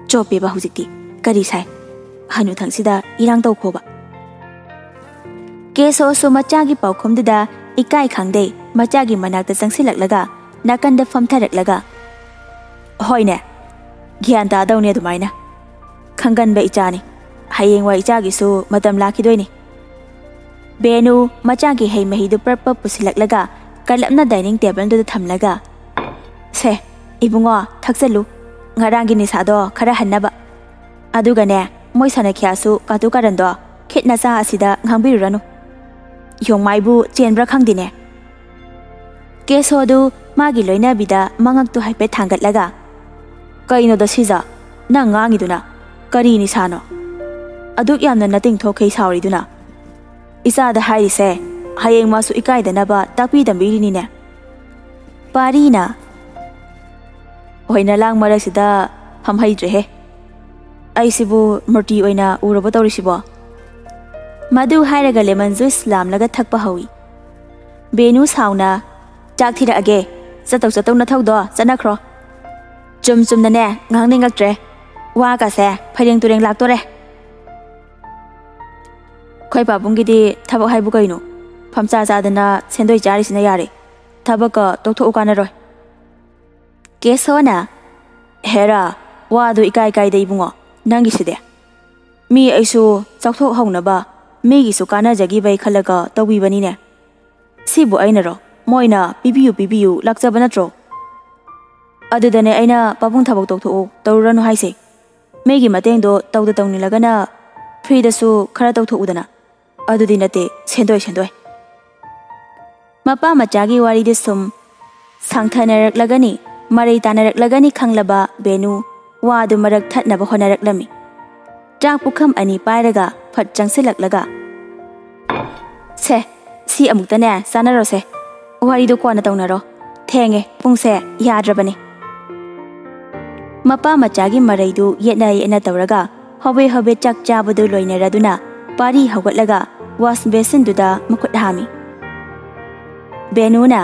ꯆꯣꯞꯄꯦꯕ ꯍꯧꯖꯤꯛꯇꯤ꯫ ꯀꯔꯤ ꯁꯥꯏ? ꯍꯅꯨꯊꯪꯁꯤꯗ ꯏꯔꯥꯡ ꯇꯧꯈꯣꯕ꯫ ꯀꯦꯁꯣꯁꯨ ꯃꯆꯥꯒꯤ ꯄꯥꯎꯈꯨꯝꯗꯨꯗ ꯏꯀꯥꯏ ꯈꯪꯗꯦ ꯃꯆꯥꯒꯤ ꯃꯅꯥꯛꯇ ꯆꯪꯁꯤꯜꯂꯛꯂꯒ ꯅꯥꯀꯟꯗ ꯐꯝꯊꯔꯛꯂꯒ, "ꯍꯣꯏꯅꯦ, ꯒ꯭ꯌꯥꯟ ꯇꯥꯗꯧꯅꯦ ꯑꯗꯨꯃꯥꯏꯅ꯫ ꯈꯪꯒꯟꯕ ꯏꯆꯥꯅꯤ꯫ ꯍꯌꯦꯡꯋꯥꯏ ꯏꯆꯥꯒꯤꯁꯨ ꯃꯇꯝ ꯂꯥꯛꯈꯤꯗꯣꯏꯅꯤ꯫ ꯕꯦꯅꯨ ꯃꯆꯥꯒꯤ ꯍꯩ ꯃꯍꯤꯗꯨ ꯄ꯭ꯔꯞ ꯄ꯭ꯔꯞ ꯄꯨꯁꯤꯜꯂꯛꯂꯒ ꯀꯜꯂꯞꯅ dining tableꯗꯨꯗ ꯊꯝꯂꯒ, "ꯁꯦ, ꯏꯕꯨꯡꯉꯣ, ꯊꯛꯆꯜꯂꯨ꯫ ꯉꯔꯥꯡꯒꯤ ꯅꯤꯁꯥꯗꯣ ꯈꯔ ꯍꯟꯅꯕ꯫ ꯑꯗꯨꯒꯅꯦ, ꯃꯣꯏ ꯁꯅꯈ꯭ꯌꯥꯁꯨ ꯀꯥꯇꯨ ꯀꯥꯔꯟꯗꯣ ꯈꯤꯠ ꯅꯆꯥ ꯑꯁꯤꯗ ꯉꯥꯡꯕꯤꯔꯨꯔꯅꯨ꯫ ꯌꯣꯡꯃꯥꯏꯕꯨ ꯆꯦꯟꯕ꯭ꯔꯥ ꯈꯪꯗꯦꯅꯦ꯫" ꯀꯦꯁꯣꯗꯨ ꯃꯥꯒꯤ ꯂꯣꯏꯅꯕꯤꯗ ꯃꯉꯛꯇꯨ ꯍꯥꯏꯐꯦꯠ ꯊꯥꯡꯒꯠꯂꯒ, "ꯀꯩꯅꯣꯗ ꯁꯤꯖ, ꯅꯪ ꯉꯥꯡꯉꯤꯗꯨꯅ? ꯀꯔꯤ ꯅꯤꯁꯥꯅꯣ? ꯑꯗꯨꯛ ꯌꯥꯝꯅ ꯅꯇꯤꯡ ꯊꯣꯛꯈꯩ ꯁꯥꯎꯔꯤꯗꯨꯅ? ꯏꯆꯥꯗ ꯍꯥꯏꯔꯤꯁꯦ ꯍꯌꯦꯡ ꯃꯥꯁꯨ ꯏꯀꯥꯏꯗꯅꯕ ꯇꯥꯛꯄꯤ ꯇꯝꯕꯤꯔꯤꯅꯤꯅꯦ꯫" ꯄꯥꯔꯤꯅ, "ꯍꯣꯏ, ꯅꯂꯥꯡ ꯃꯔꯛꯁꯤꯗ ꯐꯝꯍꯩꯗ꯭ꯔꯦꯍꯦ꯫ ꯑꯩꯁꯤꯕꯨ ꯃꯨꯔꯇꯤ ꯑꯣꯏꯅ ꯎꯔꯕ ꯇꯧꯔꯤꯁꯤꯕꯣ?" ꯃꯗꯨ ꯍꯥꯏꯔꯒ lemon juice ꯂꯥꯝꯂꯒ ꯊꯛꯄ ꯍꯧꯏ꯫ ꯕꯦꯅꯨ ꯁꯥꯎꯅ, "ꯆꯥꯛ ꯊꯤꯔꯛꯑꯒꯦ꯫ ꯆꯠꯇꯧ ꯆꯠꯇꯧ ꯅꯊꯧꯗꯣ ꯆꯠꯅꯈ꯭ꯔꯣ꯫ ꯆꯨꯝ ꯆꯨꯝꯅꯅꯦ ꯉꯥꯡꯅꯤꯡꯉꯛꯇ꯭ꯔꯦ꯫ ꯋꯥꯒꯁꯦ ꯐꯩꯔꯦꯡ ꯇꯨꯔꯦꯡ ꯂꯥꯛꯇꯣꯔꯦ꯫ ꯑꯩꯈꯣꯏ ꯄꯥꯕꯨꯡꯒꯤꯗꯤ ꯊꯕꯛ ꯍꯥꯏꯕꯨ ꯀꯩꯅꯣ? ꯐꯝꯆꯥ ꯆꯥꯗꯅ ꯁꯦꯟꯗꯣꯏ ꯆꯥꯔꯤꯁꯤꯅ ꯌꯥꯔꯦ꯫ ꯊꯕꯛꯀ ꯇꯣꯛꯊꯣꯛꯎ ꯀꯥꯟꯅꯔꯣꯏ꯫" ꯀꯦꯁꯣꯅ, "ꯍꯦꯔꯥ, ꯋꯥꯗꯣ ꯏꯀꯥꯏ ꯀꯥꯏꯗ ꯏꯕꯨꯡꯉꯣ, ꯅꯪꯒꯤꯁꯤꯗꯤ꯫ ꯃꯤ ꯑꯩꯁꯨ ꯆꯥꯎꯊꯣꯛꯍꯧꯅꯕ, ꯃꯤꯒꯤꯁꯨ ꯀꯥꯟꯅꯖꯈꯤꯕꯩ ꯈꯜꯂꯒ ꯇꯧꯕꯤꯕꯅꯤꯅꯦ꯫ ꯁꯤꯕꯨ ꯑꯩꯅꯔꯣ? ꯃꯣꯏꯅ ꯄꯤꯕꯤꯌꯨ ꯄꯤꯕꯤꯌꯨ ꯂꯥꯛꯆꯕ ꯅꯠꯇ꯭ꯔꯣ? ꯑꯗꯨꯗꯅꯦ ꯑꯩꯅ ꯄꯥꯕꯨꯡ ꯊꯕꯛ ꯇꯣꯛꯊꯣꯛꯎ, ꯇꯧꯔꯨꯔꯅꯨ ꯍꯥꯏꯁꯦ꯫ ꯃꯤꯒꯤ ꯃꯇꯦꯡꯗꯣ ꯇꯧꯗ ꯇꯧꯅꯤꯡꯂꯒꯅ freeꯗꯁꯨ ꯈꯔ ꯇꯧꯊꯣꯛꯎꯗꯅ꯫ ꯑꯗꯨꯗꯤ ꯅꯠꯇꯦ, ꯁꯦꯟꯗꯣꯏ, ꯁꯦꯟꯗꯣꯏ꯫" ꯃꯄꯥ ꯃꯆꯥꯒꯤ ꯋꯥꯔꯤꯗꯨ ꯁꯨꯝ ꯁꯥꯡꯊꯅꯔꯛꯂꯒꯅꯤ, ꯃꯔꯩ ꯇꯥꯅꯔꯛꯂꯒꯅꯤ ꯈꯪꯂꯕ ꯕꯦꯅꯨ ꯋꯥꯗꯨ ꯃꯔꯛ ꯊꯠꯅꯕ ꯍꯣꯠꯅꯔꯛꯂꯝꯃꯤ꯫ ꯆꯥꯛ ꯄꯨꯈꯝ ꯑꯅꯤ ꯄꯥꯏꯔꯒ ꯐꯠ ꯆꯪꯁꯤꯜꯂꯛꯂꯒ, "ꯁꯦ, ꯁꯤ ꯑꯃꯨꯛꯇꯅꯦ ꯆꯥꯅꯔꯣꯁꯦ꯫ ꯋꯥꯔꯤꯗꯣ ꯀꯣꯟꯅ ꯇꯧꯅꯔꯣ꯫ ꯊꯦꯡꯉꯦ, ꯄꯨꯡꯁꯦ ꯌꯥꯗ꯭ꯔꯕꯅꯦ꯫" ꯃꯄꯥ ꯃꯆꯥꯒꯤ ꯃꯔꯩꯗꯨ ꯌꯦꯠꯅ ꯌꯦꯠꯅ ꯇꯧꯔꯒ ꯍꯣꯕꯦ ꯍꯣꯕꯦ ꯆꯥꯛ ꯆꯥꯕꯗꯨ ꯂꯣꯏꯅꯔꯗꯨꯅ ꯄꯥꯔꯤ ꯍꯧꯒꯠꯂꯒ wash basinꯗꯨꯗ ꯃꯈꯨꯠ ꯍꯥꯝꯃꯤ꯫ ꯕꯦꯅꯨꯅ,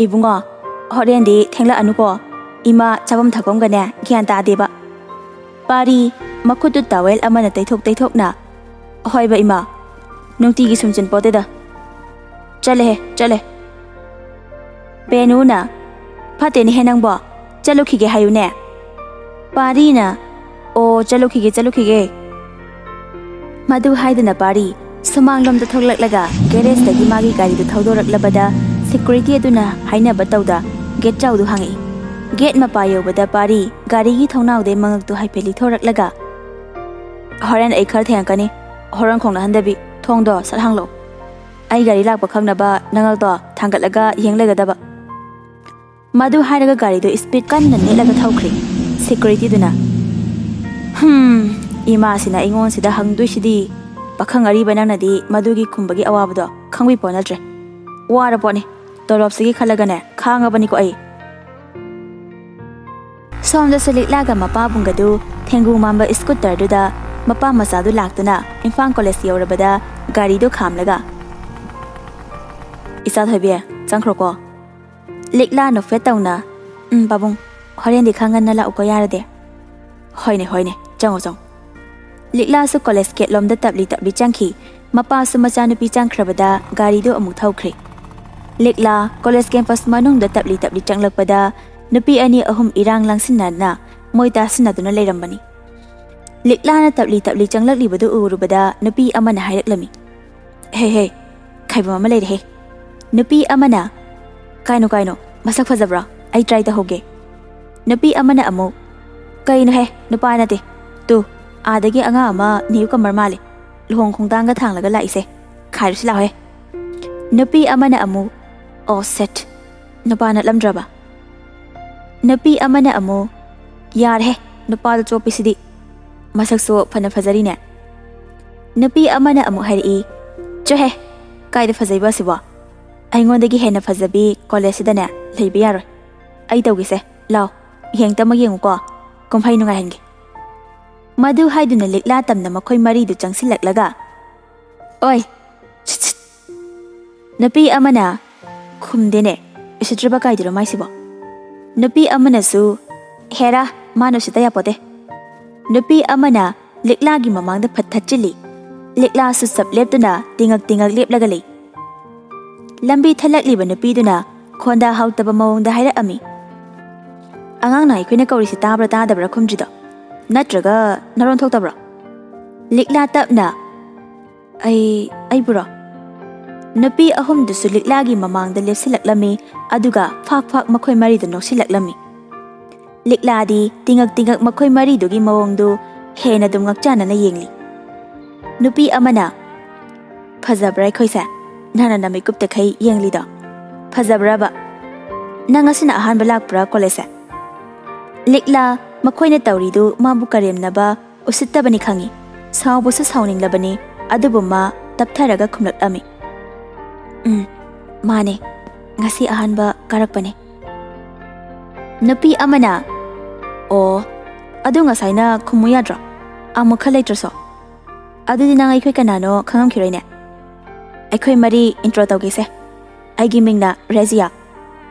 "ꯏꯕꯨꯡꯉꯣ, ꯍꯣꯔꯦꯟꯗꯤ ꯊꯦꯡꯂꯛꯑꯅꯨꯀꯣ꯫ ꯏꯃꯥ ꯆꯥꯐꯝ ꯊꯛꯐꯝꯒꯅꯦ ꯒ꯭ꯌꯥꯟ ꯇꯥꯗꯦꯕ꯫" ꯄꯥꯔꯤ ꯃꯈꯨꯠꯇꯨ towel ꯑꯃꯅ ꯇꯩꯊꯣꯛ ꯇꯩꯊꯣꯛꯅ, "ꯍꯣꯏꯕ ꯏꯃꯥ, ꯅꯨꯡꯇꯤꯒꯤ ꯁꯨꯝ ꯆꯤꯟ ꯄꯣꯠꯇꯦꯗ꯫ ꯆꯠꯂꯦꯍꯦ, ꯆꯠꯂꯦ꯫" ꯕꯦꯅꯨꯅ, "ꯐꯠꯇꯦꯅꯦꯍꯦ ꯅꯪꯕꯣ, ꯆꯠꯂꯨꯈꯤꯒꯦ ꯍꯥꯏꯌꯨꯅꯦ꯫" ꯄꯥꯔꯤꯅ, "ꯑꯣ, ꯆꯠꯂꯨꯈꯤꯒꯦ, ꯆꯠꯂꯨꯈꯤꯒꯦ꯫" ꯃꯗꯨ ꯍꯥꯏꯗꯨꯅ ꯄꯥꯔꯤ ꯁꯨꯃꯥꯡꯂꯣꯝꯗ ꯊꯣꯛꯂꯛꯂꯒ ꯒꯦꯔꯦꯖꯇꯒꯤ ꯃꯥꯒꯤ ꯒꯥꯔꯤꯗꯨ ꯊꯧꯗꯣꯔꯛꯂꯕꯗ, ꯁꯦꯀ꯭ꯌꯨꯔꯤꯇꯤ ꯑꯗꯨꯅ ꯍꯥꯏꯅꯕ ꯇꯧꯗ ꯒꯦꯠ ꯆꯥꯎꯗꯨ ꯍꯥꯡꯉꯛꯏ꯫ ꯒꯦꯠ ꯃꯄꯥ ꯌꯧꯕꯗ ꯄꯥꯔꯤ ꯒꯥꯔꯤꯒꯤ ꯊꯣꯡꯅꯥꯎꯗꯩ ꯃꯉꯛꯇꯨ ꯍꯥꯏꯐꯦꯠ ꯂꯤꯊꯣꯔꯛꯂꯒ, "ꯍꯣꯔꯦꯟ ꯑꯩ ꯈꯔ ꯊꯦꯡꯉꯛꯀꯅꯤ, ꯍꯣꯔꯦꯟ ꯈꯣꯡꯅꯍꯟꯗꯕꯤ, ꯊꯣꯡꯗꯣ ꯁꯠ ꯍꯥꯡꯂꯣ꯫ ꯑꯩ ꯒꯥꯔꯤ ꯂꯥꯛꯄ ꯈꯪꯅꯕ ꯅꯉꯜꯗꯣ ꯊꯥꯡꯒꯠꯂꯒ ꯌꯦꯡ ꯂꯩꯒꯗꯕ꯫" ꯃꯗꯨ ꯍꯥꯏꯔꯒ ꯒꯥꯔꯤꯗꯨ ꯁ꯭ꯄꯤꯗ ꯀꯟꯅ ꯅꯦꯠꯂꯒ ꯊꯧꯈ꯭ꯔꯦ꯫ ꯁꯦꯀ꯭ꯌꯨꯔꯤꯇꯤꯗꯨꯅ, "ꯍꯝ, ꯏꯃꯥꯁꯤꯅ ꯑꯩꯉꯣꯟꯁꯤꯗ ꯍꯪꯗꯣꯏꯁꯤꯗꯤ꯫ ꯄꯥꯈꯪ ꯑꯔꯤꯕ ꯅꯪꯅꯗꯤ ꯃꯗꯨꯒꯤ ꯈꯨꯝꯕꯒꯤ ꯑꯋꯥꯕꯗꯣ ꯈꯪꯕꯤ ꯄꯣꯠ ꯅꯠꯇ꯭ꯔꯦ꯫ ꯋꯥꯔ ꯄꯣꯠꯅꯤ, ꯇꯣꯂꯣꯞꯁꯤꯒꯤ ꯈꯜꯂꯒꯅꯦ ꯈꯥꯡꯉꯕꯅꯤꯀꯣ ꯑꯩ꯫" ꯁꯣꯝꯗꯁꯨ ꯂꯤꯛꯂꯥꯒ ꯃꯄꯥꯕꯨꯡꯒꯗꯨ ꯊꯦꯡꯒꯨ ꯃꯥꯟꯕ ꯁ꯭ꯀꯨꯇꯔꯗꯨꯗ ꯃꯄꯥ ꯃꯆꯥꯗꯨ ꯂꯥꯛꯇꯨꯅ ꯏꯝꯐꯥꯜ ꯀꯣꯂꯦꯖ ꯌꯧꯔꯕꯗ ꯒꯥꯔꯤꯗꯨ ꯈꯥꯝꯂꯒ, "ꯏꯆꯥ ꯊꯣꯏꯕꯤ, ꯆꯪꯈ꯭ꯔꯣꯀꯣ꯫" ꯂꯤꯛꯂꯥ ꯅꯣꯛꯐꯦꯠ ꯇꯧꯅ, "ꯎꯝ, ꯄꯥꯕꯨꯡ, ꯍꯣꯔꯦꯟꯗꯤ ꯈꯔ ꯉꯟꯅ ꯂꯥꯛꯎꯀꯣ, ꯌꯥꯔꯗꯤ꯫" "ꯍꯣꯏꯅꯦ, ꯍꯣꯏꯅꯦ, ꯆꯪꯉꯣ, ꯆꯪꯉꯣ꯫" ꯂꯤꯛꯂꯥꯁꯨ ꯀꯣꯂꯦꯖ ꯒꯦꯠꯂꯣꯝꯗ ꯇꯞꯂꯤ ꯇꯞꯂꯤ ꯆꯪꯈꯤ꯫ ꯃꯄꯥꯁꯨ ꯃꯆꯥꯅꯨꯄꯤ ꯆꯪꯈ꯭ꯔꯕꯗ ꯒꯥꯔꯤꯗꯨ ꯑꯃꯨꯛ ꯊꯧꯈ꯭ꯔꯦ꯫ ꯂꯤꯛꯂꯥ ꯀꯣꯂꯦꯖ ꯀꯦꯝꯄꯁ ꯃꯅꯨꯡꯗ ꯇꯞꯂꯤ ꯇꯞꯂꯤ ꯆꯪꯂꯛꯄꯗ ꯅꯨꯄꯤ ꯑꯅꯤ ꯑꯍꯨꯝ ꯏꯔꯥꯡ ꯂꯥꯡꯁꯤꯟꯅꯗꯨꯅ ꯃꯣꯏ ꯇꯥꯁꯤꯟꯅꯗꯨꯅ ꯂꯩꯔꯝꯕꯅꯤ꯫ ꯂꯤꯛꯂꯥꯅ ꯇꯞꯂꯤ ꯇꯞꯂꯤ ꯆꯪꯂꯛꯂꯤꯕꯗꯨ ꯎꯔꯨꯕꯗ ꯅꯨꯄꯤ ꯑꯃꯅ ꯍꯥꯏꯔꯛꯂꯝꯃꯤ, "ꯍꯦ, ꯍꯦ, ꯈꯥꯏꯕꯝ ꯑꯃ ꯂꯩꯔꯦꯍꯦ꯫" ꯅꯨꯄꯤ ꯑꯃꯅ, "ꯀꯥꯏꯅꯣ, ꯀꯥꯏꯅꯣ, ꯃꯁꯛ ꯐꯖꯕ꯭ꯔꯣ? ꯑꯩ ꯇ꯭ꯔꯥꯏ ꯇꯧꯍꯧꯒꯦ꯫" ꯅꯨꯄꯤ ꯑꯃꯅ ꯑꯃꯨꯛ, "ꯀꯩꯅꯣꯍꯦ, ꯅꯨꯄꯥ ꯅꯠꯇꯦ꯫ ꯇꯨ, ꯑꯥꯗꯒꯤ ꯑꯉꯥꯡ ꯑꯃ ꯅ꯭ꯌꯨ ꯀꯃꯔ ꯃꯥꯜꯂꯦ, ꯂꯨꯍꯣꯡ ꯈꯣꯡꯗꯥꯡꯒ ꯊꯥꯡꯂꯒ ꯂꯥꯛꯏꯁꯦ꯫ ꯈꯥꯏꯔꯨꯁꯤ ꯂꯥꯎꯍꯦ꯫" ꯅꯨꯄꯤ ꯑꯃꯅ ꯑꯃꯨꯛ, "ꯑꯣ ꯁꯦꯠ, ꯅꯨꯄꯥ ꯅꯠꯂꯝꯗ꯭ꯔꯕ?" ꯅꯨꯄꯤ ꯑꯃꯅ ꯑꯃꯨꯛ, "ꯌꯥꯔꯦꯍꯦ, ꯅꯨꯄꯥꯗꯣ ꯆꯣꯞꯄꯤꯁꯤꯗꯤ, ꯃꯁꯛꯁꯨ ꯐꯅ ꯐꯖꯔꯤꯅꯦ꯫" ꯅꯨꯄꯤ ꯑꯃꯅ ꯑꯃꯨꯛ ꯍꯥꯏꯔꯛꯏ, "ꯆꯣꯍꯦ, ꯀꯥꯏꯗ ꯐꯖꯩꯕ ꯑꯁꯤꯕꯣ? ꯑꯩꯉꯣꯟꯗꯒꯤ ꯍꯦꯟꯅ ꯐꯖꯕꯤ ꯀꯣꯂꯦꯖꯁꯤꯗꯅꯦ ꯂꯩꯕ ꯌꯥꯔꯣꯏ꯫ ꯑꯩ ꯇꯧꯒꯦꯁꯦ, ꯂꯥꯎ, ꯌꯦꯡꯇꯃꯛ ꯌꯦꯡꯉꯨꯀꯣ, ꯀꯨꯝꯍꯩ ꯅꯨꯡꯉꯥꯏꯍꯟꯒꯦ꯫" ꯃꯗꯨ ꯍꯥꯏꯗꯨꯅ ꯂꯤꯛꯂꯥ ꯇꯝꯅ ꯃꯈꯣꯏ ꯃꯔꯤꯗꯨ ꯆꯪꯁꯤꯜꯂꯛꯂꯒ, "ꯑꯣꯏ, ꯁꯤꯠ, ꯁꯤꯠ!" ꯅꯨꯄꯤ ꯑꯃꯅ, "ꯈꯨꯝꯗꯦꯅꯦ, ꯎꯁꯤꯠꯇ꯭ꯔꯤꯕ ꯀꯥꯏꯗꯨꯔꯣ ꯃꯥꯏꯁꯤꯕꯣ?" ꯅꯨꯄꯤ ꯑꯃꯅꯁꯨ, "ꯍꯦꯔꯥ, ꯃꯥꯅ ꯎꯁꯤꯠꯇ ꯌꯥꯄꯣꯠꯇꯦ꯫" ꯅꯨꯄꯤ ꯑꯃꯅ ꯂꯤꯛꯂꯥꯒꯤ ꯃꯃꯥꯡꯗ ꯐꯠ ꯊꯠꯆꯤꯜꯂꯤ꯫ ꯂꯤꯛꯂꯥꯁꯨ ꯆꯞ ꯂꯦꯞꯇꯨꯅ ꯇꯤꯉꯛ ꯇꯤꯉꯛ ꯂꯦꯞꯂꯒ ꯂꯩ꯫ ꯂꯝꯕꯤ ꯊꯠꯂꯛꯂꯤꯕ ꯅꯨꯄꯤꯗꯨꯅ ꯈꯣꯟꯗꯥ ꯍꯥꯎꯇꯕ ꯃꯑꯣꯡꯗ ꯍꯥꯏꯔꯛꯑꯝꯃꯤ, "ꯑꯉꯥꯡꯅ ꯑꯩꯈꯣꯏꯅ ꯀꯧꯔꯤꯁꯤ ꯇꯥꯕ꯭ꯔꯥ ꯇꯥꯗꯕ꯭ꯔꯥ ꯈꯨꯝꯗ꯭ꯔꯤꯗꯣ? ꯅꯠꯇ꯭ꯔꯒ ꯅꯔꯣꯟ ꯊꯣꯛꯇꯕ꯭ꯔꯣ?" ꯂꯤꯛꯂꯥ ꯇꯞꯅ, "ꯑꯩ, ꯑꯩꯕꯨꯔꯣ?" ꯅꯨꯄꯤ ꯑꯍꯨꯝꯗꯨꯁꯨ ꯂꯤꯛꯂꯥꯒꯤ ꯃꯃꯥꯡꯗ ꯂꯦꯞꯁꯤꯜꯂꯛꯂꯝꯃꯤ, ꯑꯗꯨꯒ ꯐꯥꯛ ꯐꯥꯛ ꯃꯈꯣꯏ ꯃꯔꯤꯗꯨ ꯅꯣꯛꯁꯤꯜꯂꯛꯂꯝꯃꯤ꯫ ꯂꯤꯛꯂꯥꯗꯤ ꯇꯤꯉꯛ ꯇꯤꯉꯛ ꯃꯈꯣꯏ ꯃꯔꯤꯗꯨꯒꯤ ꯃꯑꯣꯡꯗꯨ ꯍꯦꯟꯅ ꯑꯗꯨꯝ ꯉꯛꯆꯥꯅꯅ ꯌꯦꯡꯂꯤ꯫ ꯅꯨꯄꯤ ꯑꯃꯅ, "ꯐꯖꯕ꯭ꯔꯥ ꯑꯩꯈꯣꯏꯁꯦ? ꯅꯪꯅ ꯅꯃꯤꯠꯀꯨꯞꯇꯈꯩ ꯌꯦꯡꯂꯤꯗꯣ ꯐꯖꯕ꯭ꯔꯕ? ꯅꯪ ꯉꯁꯤꯅ ꯑꯍꯥꯟꯕ ꯂꯥꯛꯄ꯭ꯔꯥ ꯀꯣꯂꯦꯖꯁꯦ?" ꯂꯤꯛꯂꯥ ꯃꯈꯣꯏꯅ ꯇꯧꯔꯤꯗꯨ ꯃꯥꯕꯨ ꯀꯔꯦꯝꯅꯕ ꯎꯁꯤꯠꯇꯕꯅꯤ ꯈꯪꯏ꯫ ꯁꯥꯎꯕꯁꯨ ꯁꯥꯎꯅꯤꯡꯂꯕꯅꯤ, ꯑꯗꯨꯕꯨ ꯃꯥ ꯇꯞꯊꯔꯒ ꯈꯨꯝꯂꯛꯂꯝꯃꯤ, "ꯎꯝ, ꯃꯥꯅꯦ, ꯉꯁꯤ ꯑꯍꯥꯟꯕ ꯀꯥꯔꯛꯄꯅꯦ꯫" ꯅꯨꯄꯤ ꯑꯃꯅ, "ꯑꯣ, ꯑꯗꯨ ꯉꯁꯥꯏꯅ ꯈꯨꯝꯃꯨ ꯌꯥꯗ꯭ꯔꯣ? ꯑꯃꯨꯛ ꯈꯔ ꯂꯩꯇ꯭ꯔꯁꯨ? ꯑꯗꯨꯗꯤ ꯅꯪ ꯑꯩꯈꯣꯏ ꯀꯅꯥꯅꯣ ꯈꯪꯉꯝꯈꯤꯔꯣꯏꯅꯦ꯫ ꯑꯩꯈꯣꯏ ꯃꯔꯤ intro ꯇꯧꯒꯦꯁꯦ꯫ ꯑꯩꯒꯤ ꯃꯤꯡꯅ ꯔꯦꯖꯤꯌꯥ꯫"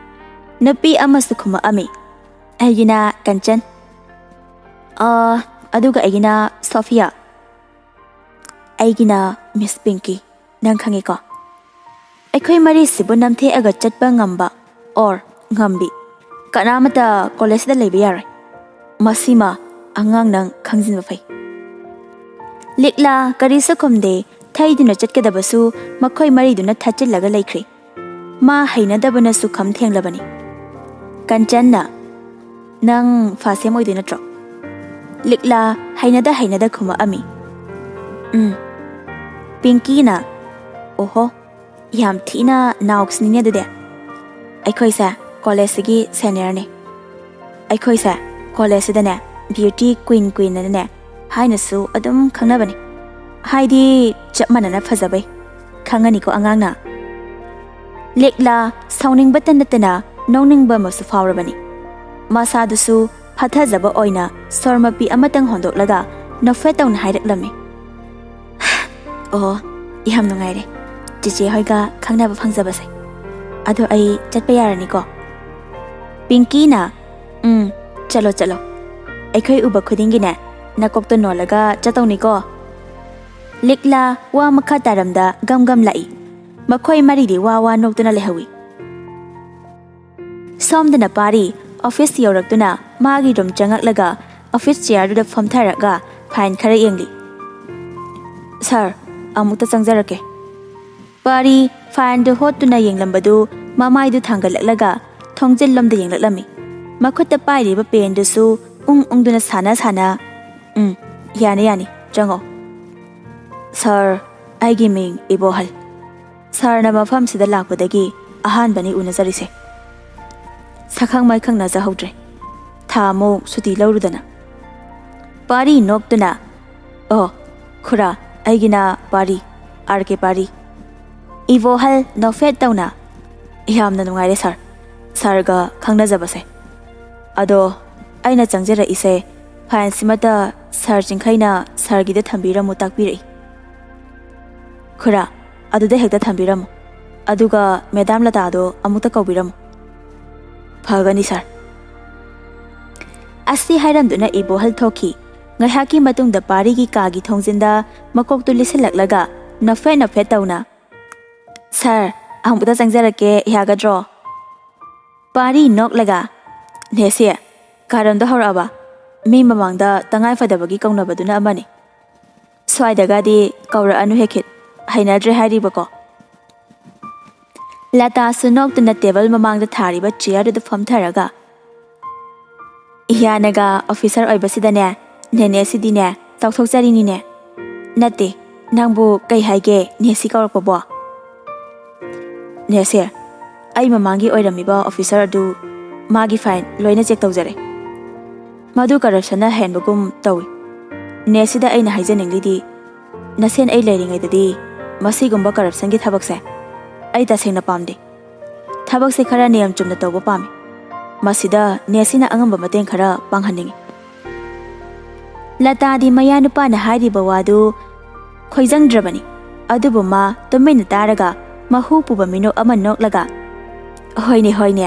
ꯅꯨꯄꯤ ꯑꯃꯁꯨ ꯈꯨꯝꯃꯛꯑꯝꯃꯤ, "ꯑꯩꯒꯤꯅ ꯀꯟꯆꯟ꯫" "ꯑꯥ, ꯑꯗꯨꯒ ꯑꯩꯒꯤꯅ ꯁꯣꯐꯤꯌꯥ꯫" "ꯑꯩꯒꯤꯅ ꯃꯤꯁ ꯄꯤꯡꯀꯤ, ꯅꯪ ꯈꯪꯉꯤꯀꯣ? ꯑꯩꯈꯣꯏ ꯃꯔꯤꯁꯤꯕꯨ ꯅꯝꯊꯦꯛꯑꯒ ꯆꯠꯄ ꯉꯝꯕ or ꯉꯝꯕꯤ ꯀꯅꯥꯃꯠꯇ ꯀꯣꯂꯦꯖꯁꯤꯗ ꯂꯩꯕ ꯌꯥꯔꯣꯏ꯫ ꯃꯁꯤꯃ ꯑꯉꯥꯡ ꯅꯪ ꯈꯪꯖꯤꯟꯕ ꯐꯩ꯫" ꯂꯤꯛꯂꯥ ꯀꯔꯤꯁꯨ ꯈꯨꯝꯗꯦ꯫ ꯊꯩꯗꯨꯅ ꯆꯠꯀꯗꯕꯁꯨ ꯃꯈꯣꯏ ꯃꯔꯤꯗꯨꯅ ꯊꯠꯆꯤꯜꯂꯒ ꯂꯩꯈ꯭ꯔꯦ꯫ ꯃꯥ ꯍꯩꯅꯗꯕꯅꯁꯨ ꯈꯝ ꯊꯦꯡꯂꯕꯅꯤ꯫ ꯀꯟꯆꯟꯅ, "ꯅꯪ first sem ꯑꯣꯏꯗꯣꯏ ꯅꯠꯇ꯭ꯔꯣ?" ꯂꯤꯛꯂꯥ ꯍꯩꯅꯗ ꯍꯩꯅꯗ ꯈꯨꯝꯃꯛꯑꯝꯃꯤ꯫ "ꯎꯝ꯫" ꯄꯤꯡꯀꯤꯅ, "ꯑꯣꯍꯣ, ꯌꯥꯝ ꯊꯤꯅ ꯅꯥꯎꯁꯅꯤꯅꯦ ꯑꯗꯨꯗꯤ꯫ ꯑꯩꯈꯣꯏꯁꯦ ꯀꯣꯂꯦꯖꯁꯤꯒꯤ seniorꯅꯦ꯫ ꯑꯩꯈꯣꯏꯁꯦ ꯀꯣꯂꯦꯖꯁꯤꯗꯅꯦ beauty queen queenꯅꯅꯦ ꯍꯥꯏꯅꯁꯨ ꯑꯗꯨꯝ ꯈꯪꯅꯕꯅꯤ꯫ ꯍꯥꯏꯗꯤ ꯆꯞ ꯃꯥꯟꯅꯅ ꯐꯖꯕꯩ꯫ ꯈꯪꯉꯅꯤꯀꯣ ꯑꯉꯥꯡꯅ꯫" ꯂꯤꯛꯂꯥ ꯁꯥꯎꯅꯤꯡꯕꯇ ꯅꯠꯇꯅ ꯅꯣꯛꯅꯤꯡꯕ ꯑꯃꯁꯨ ꯐꯥꯎꯔꯕꯅꯤ꯫ ꯃꯁꯥꯗꯨꯁꯨ ꯐꯥꯊꯖꯕ ꯑꯣꯏꯅ ꯁꯣꯔ ꯃꯄꯤ ꯑꯃꯇꯪ ꯍꯣꯟꯗꯣꯛꯂꯒ ꯅꯣꯛꯐꯦꯠ ꯇꯧꯅ ꯍꯥꯏꯔꯛꯂꯝꯃꯤ꯫ "ꯑꯣ, ꯌꯥꯝ ꯅꯨꯡꯉꯥꯏꯔꯦ ꯆꯤꯆꯦ ꯍꯣꯏꯒ ꯈꯪꯅꯕ ꯐꯪꯖꯕꯁꯦ꯫ ꯑꯗꯣ ꯑꯩ ꯆꯠꯄ ꯌꯥꯔꯅꯤꯀꯣ?" ꯄꯤꯡꯀꯤꯅ, "ꯎꯝ, ꯆꯠꯂꯣ, ꯆꯠꯂꯣ꯫ ꯑꯩꯈꯣꯏ ꯎꯕ ꯈꯨꯗꯤꯡꯒꯤꯅꯦ, ꯅꯀꯣꯛꯇꯣ ꯅꯣꯜꯂꯒ ꯆꯠꯇꯧꯅꯤꯀꯣ꯫" ꯂꯤꯛꯂꯥ ꯋꯥ ꯃꯈꯥ ꯇꯥꯔꯝꯗ ꯒꯝ ꯒꯝ ꯂꯥꯛꯏ꯫ ꯃꯈꯣꯏ ꯃꯔꯤꯗꯤ ꯋꯥ ꯋꯥ ꯅꯣꯛꯇꯨꯅ ꯂꯩꯍꯧꯏ꯫ ꯁꯣꯝꯗꯅ ꯄꯥꯔꯤ ꯑꯣꯐꯤꯁ ꯌꯧꯔꯛꯇꯨꯅ ꯃꯥꯒꯤ ꯔꯨꯝ ꯆꯪꯉꯛꯂꯒ ꯑꯣꯐꯤꯁ ꯆꯤꯌꯥꯔꯗꯨꯗ ꯐꯝꯊꯔꯒ ꯐꯥꯏꯜ ꯈꯔ ꯌꯦꯡꯂꯤ꯫ "ꯁꯥꯔ, ꯑꯃꯨꯛꯇ ꯆꯪꯖꯔꯛꯀꯦ꯫" ꯄꯥꯔꯤ ꯐꯥꯏꯜꯗꯨ ꯍꯣꯠꯇꯨꯅ ꯌꯦꯡꯂꯝꯕꯗꯨ ꯃꯃꯥꯏꯗꯨ ꯊꯥꯡꯒꯠꯂꯛꯂꯒ ꯊꯣꯡꯖꯤꯜꯂꯣꯝꯗ ꯌꯦꯡꯂꯛꯂꯝꯃꯤ꯫ ꯃꯈꯨꯠꯇ ꯄꯥꯏꯔꯤꯕ ꯄꯦꯟꯗꯨꯁꯨ ꯎꯪ ꯎꯪꯗꯨꯅ ꯁꯥꯟꯅ ꯁꯥꯟꯅ, "ꯎꯝ, ꯌꯥꯅꯤ, ꯌꯥꯅꯤ, ꯆꯪꯉꯣ꯫" "ꯁꯥꯔ, ꯑꯩꯒꯤ ꯃꯤꯡ ꯏꯕꯣꯍꯜ꯫ ꯁꯥꯔꯅ ꯃꯐꯝꯁꯤꯗ ꯂꯥꯛꯄꯗꯒꯤ ꯑꯍꯥꯟꯕꯅꯤ ꯎꯅꯖꯔꯤꯁꯦ꯫ ꯁꯛꯈꯪ ꯃꯥꯏꯈꯪ ꯅꯥꯖꯍꯧꯗ꯭ꯔꯦ꯫ ꯊꯥ ꯑꯃꯨꯛ ꯁꯨꯇꯤ ꯂꯧꯔꯨꯗꯅ꯫" ꯄꯥꯔꯤ ꯅꯣꯛꯇꯨꯅ, "ꯑꯣ, ꯈꯨꯔꯥ, ꯑꯩꯒꯤꯅ ꯄꯥꯔꯤ, ꯑꯥꯔ ꯀꯦ ꯄꯥꯔꯤ꯫" ꯏꯕꯣꯍꯜ ꯅꯣꯛꯐꯦꯠ ꯇꯧꯅ, "ꯌꯥꯝꯅ ꯅꯨꯡꯉꯥꯏꯔꯦ ꯁꯥꯔ, ꯁꯥꯔꯒ ꯈꯪꯅꯖꯕꯁꯦ꯫ ꯑꯗꯣ ꯑꯩꯅ ꯆꯪꯖꯔꯛꯏꯁꯦ ꯐꯥꯏꯜꯁꯤꯃꯇ ꯁꯥꯔ ꯆꯤꯡꯈꯩꯅ ꯁꯥꯔꯒꯤꯗ ꯊꯝꯕꯤꯔꯝꯃꯨ ꯇꯥꯛꯄꯤꯔꯛꯏ꯫" "ꯈꯨꯔꯥ, ꯑꯗꯨꯗ ꯍꯦꯛꯇ ꯊꯝꯕꯤꯔꯝꯃꯨ꯫ ꯑꯗꯨꯒ ꯃꯦꯗꯥꯝ ꯂꯇꯥꯗꯣ ꯑꯃꯨꯛꯇ ꯀꯧꯕꯤꯔꯝꯃꯨ꯫" "ꯐꯒꯅꯤ ꯁꯥꯔ꯫" ꯑꯁꯤ ꯍꯥꯏꯔꯝꯗꯨꯅ ꯏꯕꯣꯍꯜ ꯊꯣꯛꯈꯤ꯫ ꯉꯥꯏꯍꯥꯛꯀꯤ ꯃꯇꯨꯡꯗ ꯄꯥꯔꯤꯒꯤ ꯀꯥꯒꯤ ꯊꯣꯡꯖꯤꯟꯗ ꯃꯀꯣꯛꯇꯨ ꯂꯤꯁꯤꯜꯂꯛꯂꯒ ꯅꯣꯛꯐꯦꯠ ꯅꯣꯛꯐꯦꯠ ꯇꯧꯅ, "ꯁꯥꯔ, ꯑꯃꯨꯛꯇ ꯆꯪꯖꯔꯛꯀꯦ, ꯌꯥꯒꯗ꯭ꯔꯣ?" ꯄꯥꯔꯤ ꯅꯣꯛꯂꯒ, "ꯅꯦꯁꯤ, ꯀꯥꯔꯟꯗꯣ ꯍꯧꯔꯛꯑꯕ? ꯃꯤ ꯃꯃꯥꯡꯗ ꯇꯉꯥꯏ ꯐꯗꯕꯒꯤ ꯀꯧꯅꯕꯗꯨꯅ ꯑꯃꯅꯤ꯫ ꯁ꯭ꯋꯥꯏꯗꯒꯗꯤ ꯀꯧꯔꯛꯑꯅꯨ ꯍꯦꯛ ꯈꯤꯠ, ꯍꯩꯅꯗ꯭ꯔꯦ ꯍꯥꯏꯔꯤꯕꯀꯣ꯫" ꯂꯇꯥꯁꯨ ꯅꯣꯛꯇꯨꯅ ꯇꯦꯕꯜ ꯃꯃꯥꯡꯗ ꯊꯥꯔꯤꯕ ꯆꯤꯌꯔꯗꯨꯗ ꯐꯝꯊꯔꯒ, "ꯏꯍ꯭ꯌꯥꯅꯒ ꯑꯣꯐꯤꯁꯔ ꯑꯣꯏꯕꯁꯤꯗꯅꯦ, ꯅꯦꯅꯦꯁꯤꯗꯤꯅꯦ, ꯆꯥꯎꯊꯣꯛꯆꯔꯤꯅꯤꯅꯦ꯫ ꯅꯠꯇꯦ, ꯅꯪꯕꯨ ꯀꯩ ꯍꯥꯏꯒꯦ, ꯅꯦꯁꯤ ꯀꯧꯔꯛꯄꯕꯣ?" "ꯅꯦꯁꯤ, ꯑꯩ ꯃꯃꯥꯡꯒꯤ ꯑꯣꯏꯔꯝꯃꯤꯕ ꯑꯣꯐꯤꯁꯔ ꯑꯗꯨ ꯃꯥꯒꯤ ꯐꯥꯏꯜ ꯂꯣꯏꯅ ꯆꯦꯛ ꯇꯧꯖꯔꯦ꯫ ꯃꯗꯨ ꯀꯔꯞꯁꯟꯅ ꯍꯦꯟꯕꯒꯨꯝ ꯇꯧꯏ꯫ ꯅꯦꯁꯤꯗ ꯑꯩꯅ ꯍꯥꯏꯖꯅꯤꯡꯂꯤꯗꯤ, ꯅꯁꯦꯟ ꯑꯩ ꯂꯩꯔꯤꯉꯩꯗꯗꯤ ꯃꯁꯤꯒꯨꯝꯕ ꯀꯔꯞꯁꯟꯒꯤ ꯊꯕꯛꯁꯦ ꯑꯩ ꯇꯁꯦꯡꯅ ꯄꯥꯝꯗꯦ꯫ ꯊꯕꯛꯁꯦ ꯈꯔ ꯅꯤꯌꯝ ꯆꯨꯝꯅ ꯇꯧꯕ ꯄꯥꯝꯃꯤ꯫ ꯃꯁꯤꯗ ꯅꯦꯁꯤꯅ ꯑꯉꯝꯕ ꯃꯇꯦꯡ ꯈꯔ ꯄꯥꯡꯍꯟꯅꯤꯡꯏ꯫" ꯂꯇꯥꯗꯤ ꯃꯌꯥ ꯅꯨꯄꯥꯅ ꯍꯥꯏꯔꯤꯕ ꯋꯥꯗꯨ ꯈꯣꯏꯖꯪꯗ꯭ꯔꯕꯅꯤ꯫ ꯑꯗꯨꯕꯨ ꯃꯥ ꯇꯨꯃꯤꯟꯅ ꯇꯥꯔꯒ ꯃꯍꯨ ꯄꯨꯕ ꯃꯤꯅꯣꯛ ꯑꯃ ꯅꯣꯛꯂꯒ, "ꯍꯣꯏꯅꯦ, ꯍꯣꯏꯅꯦ,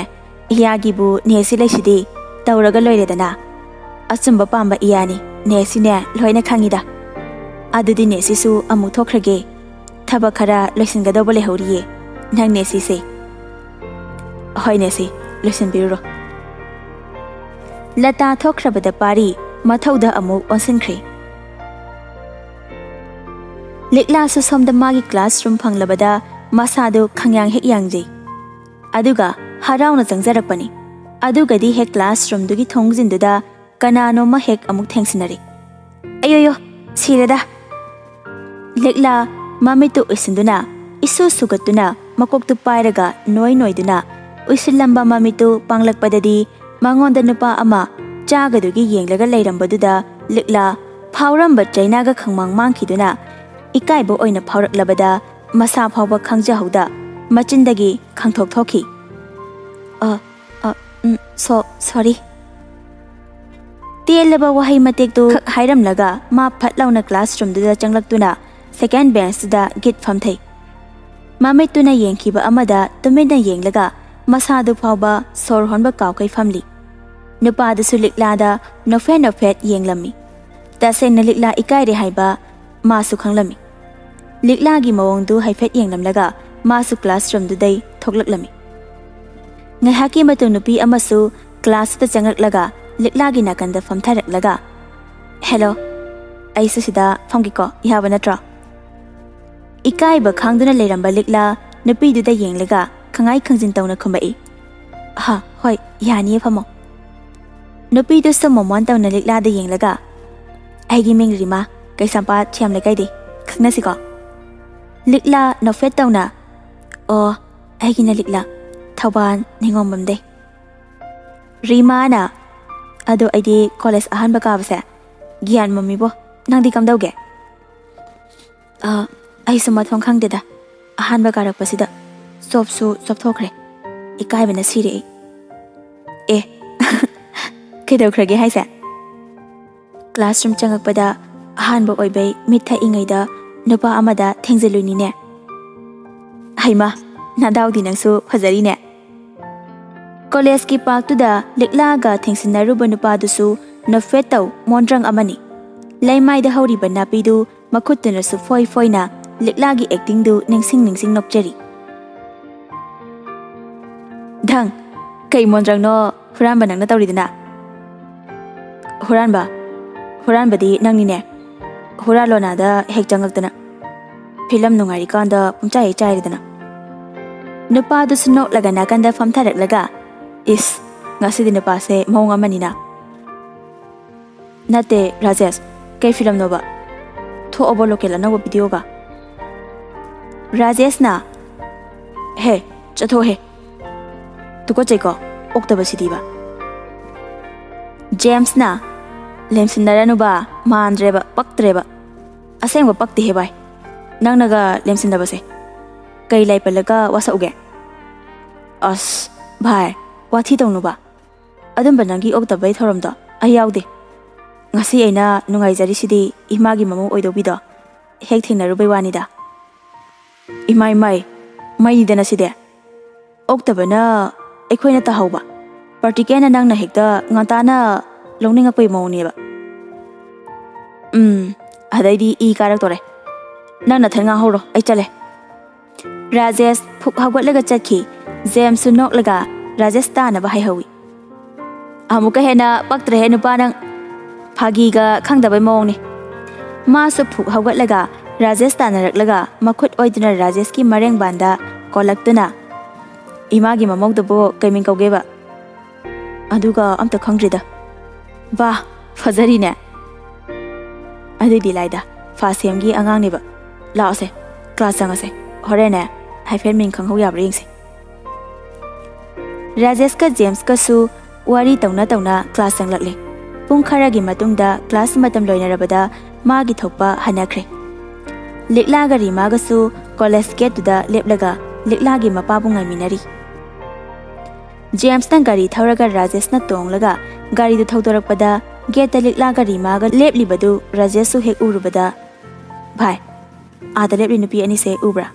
ꯏꯌꯥꯒꯤꯕꯨ ꯅꯦꯁꯤ ꯂꯩꯁꯤꯗꯤ, ꯇꯧꯔꯒ ꯂꯣꯏꯔꯦꯗꯅ꯫ ꯑꯆꯨꯝꯕ ꯄꯥꯝꯕ ꯏꯌꯥꯅꯤ, ꯅꯦꯁꯤꯅꯦ ꯂꯣꯏꯅ ꯈꯪꯉꯤꯗ꯫ ꯑꯗꯨꯗꯤ ꯅꯦꯁꯤꯁꯨ ꯑꯃꯨꯛ ꯊꯣꯛꯈ꯭ꯔꯒꯦ꯫ ꯊꯕꯛ ꯈꯔ ꯂꯣꯏꯁꯤꯟꯒꯗꯧꯕ ꯂꯩꯍꯧꯔꯤꯌꯦ, ꯅꯪ ꯅꯦꯁꯤꯁꯦ꯫" "ꯍꯣꯏ ꯅꯦꯁꯤ, ꯂꯣꯏꯁꯤꯟꯕꯤꯔꯨꯔꯣ꯫" ꯂꯇꯥ ꯊꯣꯛꯈ꯭ꯔꯕꯗ ꯄꯥꯔꯤ ꯃꯊꯧꯗ ꯑꯃꯨꯛ ꯑꯣꯟꯁꯤꯟꯈ꯭ꯔꯦ꯫ ꯂꯤꯛꯂꯥꯁꯨ ꯁꯣꯝꯗ ꯃꯥꯒꯤ classroom ꯐꯪꯂꯕꯗ ꯃꯁꯥꯗꯨ ꯈꯪꯌꯥꯡ ꯍꯦꯛ ꯌꯥꯡꯖꯩ꯫ ꯑꯗꯨꯒ ꯍꯔꯥꯎꯅ ꯆꯪꯖꯔꯛꯄꯅꯤ꯫ ꯑꯗꯨꯒꯗꯤ ꯍꯦꯛ classroomꯗꯨꯒꯤ ꯊꯣꯡꯖꯤꯟꯗꯨꯗ ꯀꯅꯥꯅꯣꯝꯃ ꯍꯦꯛ ꯑꯃꯨꯛ ꯊꯦꯡꯁꯤꯟꯅꯔꯦ꯫ "ꯑꯌꯣꯌꯣ, ꯁꯤꯔꯦꯗ!" ꯂꯤꯛꯂꯥ ꯃꯃꯤꯠꯇꯨ ꯎꯏꯁꯤꯟꯗꯨꯅ, ꯏꯁꯨ ꯁꯨꯒꯠꯇꯨꯅ, ꯃꯀꯣꯛꯇꯨ ꯄꯥꯏꯔꯒ ꯅꯣꯏ ꯅꯣꯏꯗꯨꯅ ꯎꯏꯁꯤꯜꯂꯝꯕ ꯃꯃꯤꯠꯇꯨ ꯄꯥꯡꯂꯛꯄꯗꯗꯤ ꯃꯉꯣꯟꯗ ꯅꯨꯄꯥ ꯑꯃ ꯆꯥꯒꯗꯨꯒꯤ ꯌꯦꯡꯂꯒ ꯂꯩꯔꯝꯕꯗꯨꯗ ꯂꯤꯛꯂꯥ ꯐꯥꯎꯔꯝꯕ ꯆꯩꯅꯥꯒ ꯈꯪꯃꯥꯡ ꯃꯥꯡꯈꯤꯗꯨꯅ ꯏꯀꯥꯏꯕ ꯑꯣꯏꯅ ꯐꯥꯎꯔꯛꯂꯕꯗ ꯃꯁꯥ ꯐꯥꯎꯕ ꯈꯪꯖꯍꯧꯗ ꯃꯆꯤꯟꯗꯒꯤ ꯈꯪꯊꯣꯛ ꯊꯣꯛꯈꯤ꯫ "ꯑ, ꯑ, ꯎꯝ, so, sorry." ꯇꯦꯜꯂꯕ ꯋꯥꯍꯩ ꯃꯇꯦꯛꯇꯨ ꯈꯛ ꯍꯥꯏꯔꯝꯂꯒ ꯃꯥ ꯐꯠ ꯂꯥꯎꯅ classroomꯗꯨꯗ ꯆꯪꯂꯛꯇꯨꯅ second benchꯇꯨꯗ ꯒꯤꯠ ꯐꯝꯊꯩ꯫ ꯃꯃꯤꯠꯇꯨꯅ ꯌꯦꯡꯈꯤꯕ ꯑꯃꯗ ꯇꯨꯃꯤꯟꯅ ꯌꯦꯡꯂꯒ ꯃꯁꯥꯗꯨ ꯐꯥꯎꯕ ꯁꯣꯔ ꯍꯣꯟꯕ ꯀꯥꯎꯈꯩ ꯐꯝꯂꯤ꯫ ꯅꯨꯄꯥꯗꯨꯁꯨ ꯂꯤꯛꯂꯥꯗ ꯅꯣꯛꯐꯦꯠ ꯅꯣꯛꯐꯦꯠ ꯌꯦꯡꯂꯝꯃꯤ꯫ ꯇꯁꯦꯡꯅ ꯂꯤꯛꯂꯥ ꯏꯀꯥꯏꯔꯦ ꯍꯥꯏꯕ ꯃꯥꯁꯨ ꯈꯪꯂꯝꯃꯤ꯫ ꯂꯤꯛꯂꯥꯒꯤ ꯃꯑꯣꯡꯗꯨ ꯍꯥꯏꯐꯦꯠ ꯌꯦꯡꯂꯝꯂꯒ ꯃꯥꯁꯨ classroomꯗꯨꯗꯩ ꯊꯣꯛꯂꯛꯂꯝꯃꯤ꯫ ꯉꯥꯏꯍꯥꯛꯀꯤ ꯃꯇꯨꯡ ꯅꯨꯄꯤ ꯑꯃꯁꯨ classꯇ ꯆꯪꯂꯛꯂꯒ ꯂꯤꯛꯂꯥꯒꯤ ꯅꯥꯀꯟꯗ ꯐꯝꯊꯔꯛꯂꯒ, "Hello, ꯑꯩꯁꯨ ꯁꯤꯗ ꯐꯝꯒꯦꯀꯣ, ꯌꯥꯕ ꯅꯠꯇ꯭ꯔꯣ?" ꯏꯀꯥꯏꯕ ꯈꯥꯡꯗꯨꯅ ꯂꯩꯔꯝꯕ ꯂꯤꯛꯂꯥ ꯅꯨꯄꯤꯗꯨꯗ ꯌꯦꯡꯂꯒ ꯈꯪꯉꯥꯏ ꯈꯪꯖꯤꯟ ꯇꯧꯅ ꯈꯨꯝꯃꯛꯏ꯫ "ꯍꯥ, ꯍꯣꯏ, ꯌꯥꯅꯤꯌꯦ, ꯐꯝꯃꯣ꯫" ꯅꯨꯄꯤꯗꯨꯁꯨ ꯃꯣꯃꯣꯟ ꯇꯧꯅ ꯂꯤꯛꯂꯥꯗ ꯌꯦꯡꯂꯒ, "ꯑꯩꯒꯤ ꯃꯤꯡ ꯔꯤꯃꯥ, ꯀꯩꯁꯥꯝꯄꯥꯠ ꯊꯤꯌꯥꯝ ꯂꯩꯀꯥꯏꯗꯩ, ꯈꯪꯅꯁꯤꯀꯣ?" ꯂꯤꯛꯂꯥ ꯅꯣꯛꯐꯦꯠ ꯇꯧꯅ, "ꯑꯣ, ꯑꯩꯒꯤꯅ ꯂꯤꯛꯂꯥ, ꯊꯧꯕꯥꯜ ꯅꯤꯉꯣꯝꯕꯝꯗꯩ꯫" ꯔꯤꯃꯥꯅ, "ꯑꯗꯣ ꯑꯩꯗꯤ college ꯑꯍꯥꯟꯕ ꯀꯥꯕꯁꯦ ꯒ꯭ꯌꯥꯟ ꯃꯝꯃꯤꯕꯣ, ꯅꯪꯗꯤ ꯀꯝꯗꯧꯒꯦ?" "ꯑ, ꯑꯩꯁꯨ ꯃꯊꯣꯡ ꯈꯪꯗꯦꯗ, ꯑꯍꯥꯟꯕ ꯀꯥꯔꯛꯄꯁꯤꯗ ꯆꯣꯞꯁꯨ ꯆꯣꯞꯊꯣꯛꯈ꯭ꯔꯦ, ꯏꯀꯥꯏꯕꯅ ꯁꯤꯔꯦ ꯑꯩ꯫" "ꯑꯦ, ꯀꯩꯗꯧꯈ꯭ꯔꯒꯦ ꯍꯥꯏꯁꯦ?" "Classroom ꯆꯪꯉꯛꯄꯗ ꯑꯍꯥꯟꯕ ꯑꯣꯏꯕꯩ ꯃꯤꯠ ꯊꯛꯏꯉꯩꯗ ꯅꯨꯄꯥ ꯑꯃꯗ ꯊꯦꯡꯖꯤꯜꯂꯨꯏꯅꯤꯅꯦ꯫" "ꯍꯩꯃꯥ, ꯅꯗꯥꯎꯗꯤ ꯅꯪꯁꯨ ꯐꯖꯔꯤꯅꯦ꯫" Collegeꯀꯤ parkꯇꯨꯗ ꯂꯤꯛꯂꯥꯒ ꯊꯦꯡꯁꯤꯟꯅꯔꯨꯕ ꯅꯨꯄꯥꯗꯨꯁꯨ ꯅꯣꯛꯐꯦꯠ ꯇꯧ ꯃꯣꯟꯗ꯭ꯔꯪ ꯑꯃꯅꯤ꯫ ꯂꯩꯃꯥꯏꯗ ꯍꯧꯔꯤꯕ ꯅꯥꯄꯤꯗꯨ ꯃꯈꯨꯠꯇꯨꯅꯁꯨ ꯐꯣꯏ ꯐꯣꯏꯅ ꯂꯤꯛꯂꯥꯒꯤ actingꯗꯨ ꯅꯤꯡꯁꯤꯡ ꯅꯤꯡꯁꯤꯡ ꯅꯣꯛꯆꯔꯤ꯫ "ꯙꯪ, ꯀꯩ ꯃꯣꯟꯗ꯭ꯔꯪꯅꯣ ꯍꯨꯔꯥꯟꯕ ꯅꯪꯅ ꯇꯧꯔꯤꯗꯨꯅ?" ꯍꯨꯔꯥꯟꯕ? ꯍꯨꯔꯥꯟꯕꯗꯤ ꯅꯪꯅꯤꯅꯦ꯫ ꯍꯨꯔꯥꯜꯂꯣꯅꯥꯗ ꯍꯦꯛ ꯆꯪꯉꯛꯇꯅ꯫ ꯐꯤꯂꯝ ꯅꯨꯡꯉꯥꯏꯔꯤꯀꯥꯟꯗ ꯄꯨꯡꯆꯥꯏ ꯍꯦꯛ ꯆꯥꯏꯔꯦꯗꯅ꯫ ꯅꯨꯄꯥꯗꯨꯁꯨ ꯅꯣꯛꯂꯒ ꯅꯥꯀꯟꯗ ꯐꯝꯊꯔꯛꯂꯒ, "ꯏꯁ, ꯉꯁꯤꯗꯤ ꯅꯨꯄꯥꯁꯦ ꯃꯑꯣꯡ ꯑꯃꯅꯤꯅ꯫" "ꯅꯠꯇꯦ, ꯔꯥꯖꯦꯁ, ꯀꯩ ꯐꯤꯂꯝꯅꯣꯕ? ꯊꯣꯛꯑꯕꯣ ꯂꯣꯀꯦꯜ ꯑꯅꯧꯕ ꯚꯤꯗꯤꯑꯣꯒ?" ꯔꯥꯖꯦꯁꯅ, "ꯍꯦ, ꯆꯠꯊꯣꯛꯍꯦ꯫ ꯇꯨꯀꯠꯆꯩꯀꯣ, ꯑꯣꯛꯇꯕꯁꯤꯗꯤꯕ꯫" ꯖꯦꯝꯁꯅ, "ꯂꯦꯝꯁꯤꯟꯅꯔꯅꯨꯕ, ꯃꯥꯟꯗ꯭ꯔꯦꯕ, ꯄꯛꯇ꯭ꯔꯦꯕ꯫ ꯑꯁꯦꯡꯕ ꯄꯛꯇꯦꯍꯦ ꯚꯥꯏ, ꯅꯪꯅꯒ ꯂꯦꯝꯁꯤꯟꯅꯕꯁꯦ꯫ ꯀꯩ ꯂꯥꯏ ꯄꯜꯂꯒ ꯋꯥꯁꯛꯎꯒꯦ?" "ꯑꯁ, ꯚꯥꯏ, ꯋꯥꯊꯤ ꯇꯧꯅꯨꯕ꯫ ꯑꯗꯨꯝꯕ ꯅꯪꯒꯤ ꯑꯣꯛꯇꯕꯩ ꯊꯧꯔꯝꯗꯣ ꯑꯩ ꯌꯥꯎꯗꯦ꯫ ꯉꯁꯤ ꯑꯩꯅ ꯅꯨꯡꯉꯥꯏꯖꯔꯤꯁꯤꯗꯤ ꯏꯃꯥꯒꯤ ꯃꯃꯧ ꯑꯣꯏꯗꯧꯕꯤꯗꯣ ꯍꯦꯛ ꯊꯦꯡꯅꯔꯨꯕꯩ ꯋꯥꯅꯤꯗ꯫" "ꯏꯃꯥꯏ ꯃꯥꯏ, ꯃꯩꯗꯅ ꯁꯤꯗꯤ꯫ ꯑꯣꯛꯇꯕꯅ ꯑꯩꯈꯣꯏꯅ ꯇꯥꯍꯧꯕ, ꯄ꯭ꯔꯥꯛꯇꯤꯀꯦꯜꯅ ꯅꯪꯅ ꯍꯦꯛꯇ ꯉꯟꯇꯥꯅ ꯂꯧꯅꯤꯡꯉꯛꯄꯩ ꯃꯑꯣꯡꯅꯦꯕ꯫ ꯎꯝ, ꯑꯗꯩꯗꯤ ꯏ ꯀꯥꯔꯛꯇꯣꯔꯦ꯫ ꯅꯪ ꯅꯊꯟ ꯉꯥꯡꯍꯧꯔꯣ, ꯑꯩ ꯆꯠꯂꯦ꯫" ꯔꯥꯖꯦꯁ ꯐꯨꯛ ꯍꯧꯒꯠꯂꯒ ꯆꯠꯈꯤ꯫ ꯖꯦꯝꯁꯁꯨ ꯅꯣꯛꯂꯒ ꯔꯥꯖꯦꯁ ꯇꯥꯅꯕ ꯍꯥꯏꯍꯧꯏ꯫ "ꯑꯃꯨꯛꯀ ꯍꯦꯟꯅ ꯄꯛꯇ꯭ꯔꯦꯍꯦ ꯅꯨꯄꯥ ꯅꯪ꯫ ꯐꯥꯒꯤꯒ ꯈꯪꯗꯕꯩ ꯃꯑꯣꯡꯅꯤ꯫" ꯃꯥꯁꯨ ꯐꯨꯛ ꯍꯧꯒꯠꯂꯒ ꯔꯥꯖꯦꯁ ꯇꯥꯟꯅꯔꯛꯂꯒ ꯃꯈꯨꯠ ꯑꯣꯏꯗꯨꯅ ꯔꯥꯖꯦꯁꯀꯤ ꯃꯔꯦꯡꯕꯥꯟꯗ ꯀꯣꯜꯂꯛꯇꯨꯅ, "ꯏꯃꯥꯒꯤ ꯃꯃꯧꯗꯨꯕꯨ ꯀꯩ ꯃꯤꯡ ꯀꯧꯒꯦꯕ?" "ꯑꯗꯨꯒ ꯑꯝꯇ ꯈꯪꯗ꯭ꯔꯤꯗ꯫" "ꯕꯥ, ꯐꯖꯔꯤꯅꯦ꯫" "ꯑꯗꯨꯗꯤ ꯂꯥꯏꯗ, ꯐꯥꯁ ꯁꯦꯝꯒꯤ ꯑꯉꯥꯡꯅꯦꯕ꯫ ꯂꯥꯛꯑꯣꯁꯦ, ꯀ꯭ꯂꯥꯁ ꯆꯪꯉꯁꯦ꯫ ꯍꯣꯔꯦꯟꯅꯦ ꯍꯥꯏꯐꯦꯠ ꯃꯤꯡ ꯈꯪꯍꯧ ꯌꯥꯕ꯭ꯔꯥ ꯌꯦꯡꯁꯦ꯫" ꯔꯥꯖꯦꯁꯀ ꯖꯦꯝꯁꯀꯁꯨ ꯋꯥꯔꯤ ꯇꯧꯅ ꯇꯧꯅ ꯀ꯭ꯂꯥꯁ ꯆꯪꯂꯛꯂꯦ꯫ ꯄꯨꯡ ꯈꯔꯒꯤ ꯃꯇꯨꯡꯗ ꯀ꯭ꯂꯥꯁ ꯃꯇꯝ ꯂꯣꯏꯅꯔꯕꯗ ꯃꯥꯒꯤ ꯊꯣꯛꯄ ꯍꯟꯅꯈ꯭ꯔꯦ꯫ ꯂꯤꯛꯂꯥꯒ ꯔꯤꯃꯥꯒꯁꯨ ꯀꯣꯂꯦꯖ ꯒꯦꯠꯇꯨꯗ ꯂꯦꯞꯂꯒ ꯂꯤꯛꯂꯥꯒꯤ ꯃꯄꯥꯕꯨ ꯉꯥꯏꯃꯤꯟꯅꯔꯤ꯫ ꯖꯦꯝꯁꯅ ꯒꯥꯔꯤ ꯊꯧꯔꯒ ꯔꯥꯖꯦꯁꯅ ꯇꯣꯡꯂꯒ ꯒꯥꯔꯤꯗꯨ ꯊꯧꯗꯣꯔꯛꯄꯗ ꯒꯦꯠꯇ ꯂꯤꯛꯂꯥꯒ ꯔꯤꯃꯥꯒ ꯂꯦꯞꯂꯤꯕꯗꯨ ꯔꯥꯖꯦꯁꯁꯨ ꯍꯦꯛ ꯎꯔꯨꯕꯗ, "ꯚꯥꯏ, ꯑꯥꯗ ꯂꯦꯞꯂꯤ ꯅꯨꯄꯤ ꯑꯅꯤꯁꯦ ꯎꯕ꯭ꯔꯥ?"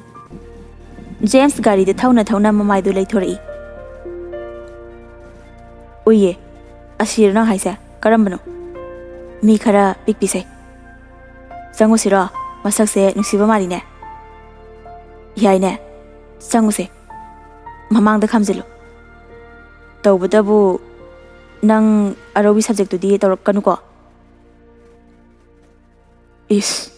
ꯖꯦꯝꯁ ꯒꯥꯔꯤꯗꯨ ꯊꯧꯅ ꯊꯧꯅ ꯃꯃꯥꯏꯗꯨ ꯂꯩꯊꯣꯔꯛꯏ꯫ "ꯎꯏꯌꯦ꯫ ꯑꯁꯤꯔꯣ ꯅꯪ ꯍꯥꯏꯁꯦ? ꯀꯔꯝꯕꯅꯣ?" "ꯃꯤ ꯈꯔ ꯄꯤꯛꯄꯤꯁꯦ꯫" "ꯆꯪꯉꯨꯁꯤꯔꯣ? ꯃꯁꯛꯁꯦ ꯅꯨꯡꯁꯤꯕ ꯃꯥꯜꯂꯤꯅꯦ꯫" "ꯌꯥꯏꯅꯦ, ꯆꯪꯉꯨꯁꯦ꯫ ꯃꯃꯥꯡꯗ ꯈꯥꯝꯖꯤꯜꯂꯨ꯫ ꯇꯧꯕꯇꯕꯨ ꯅꯪ ꯑꯔꯧꯒꯤ subjectꯇꯨꯗꯤ ꯇꯧꯔꯛꯀꯅꯨꯀꯣ꯫ ꯏꯁ,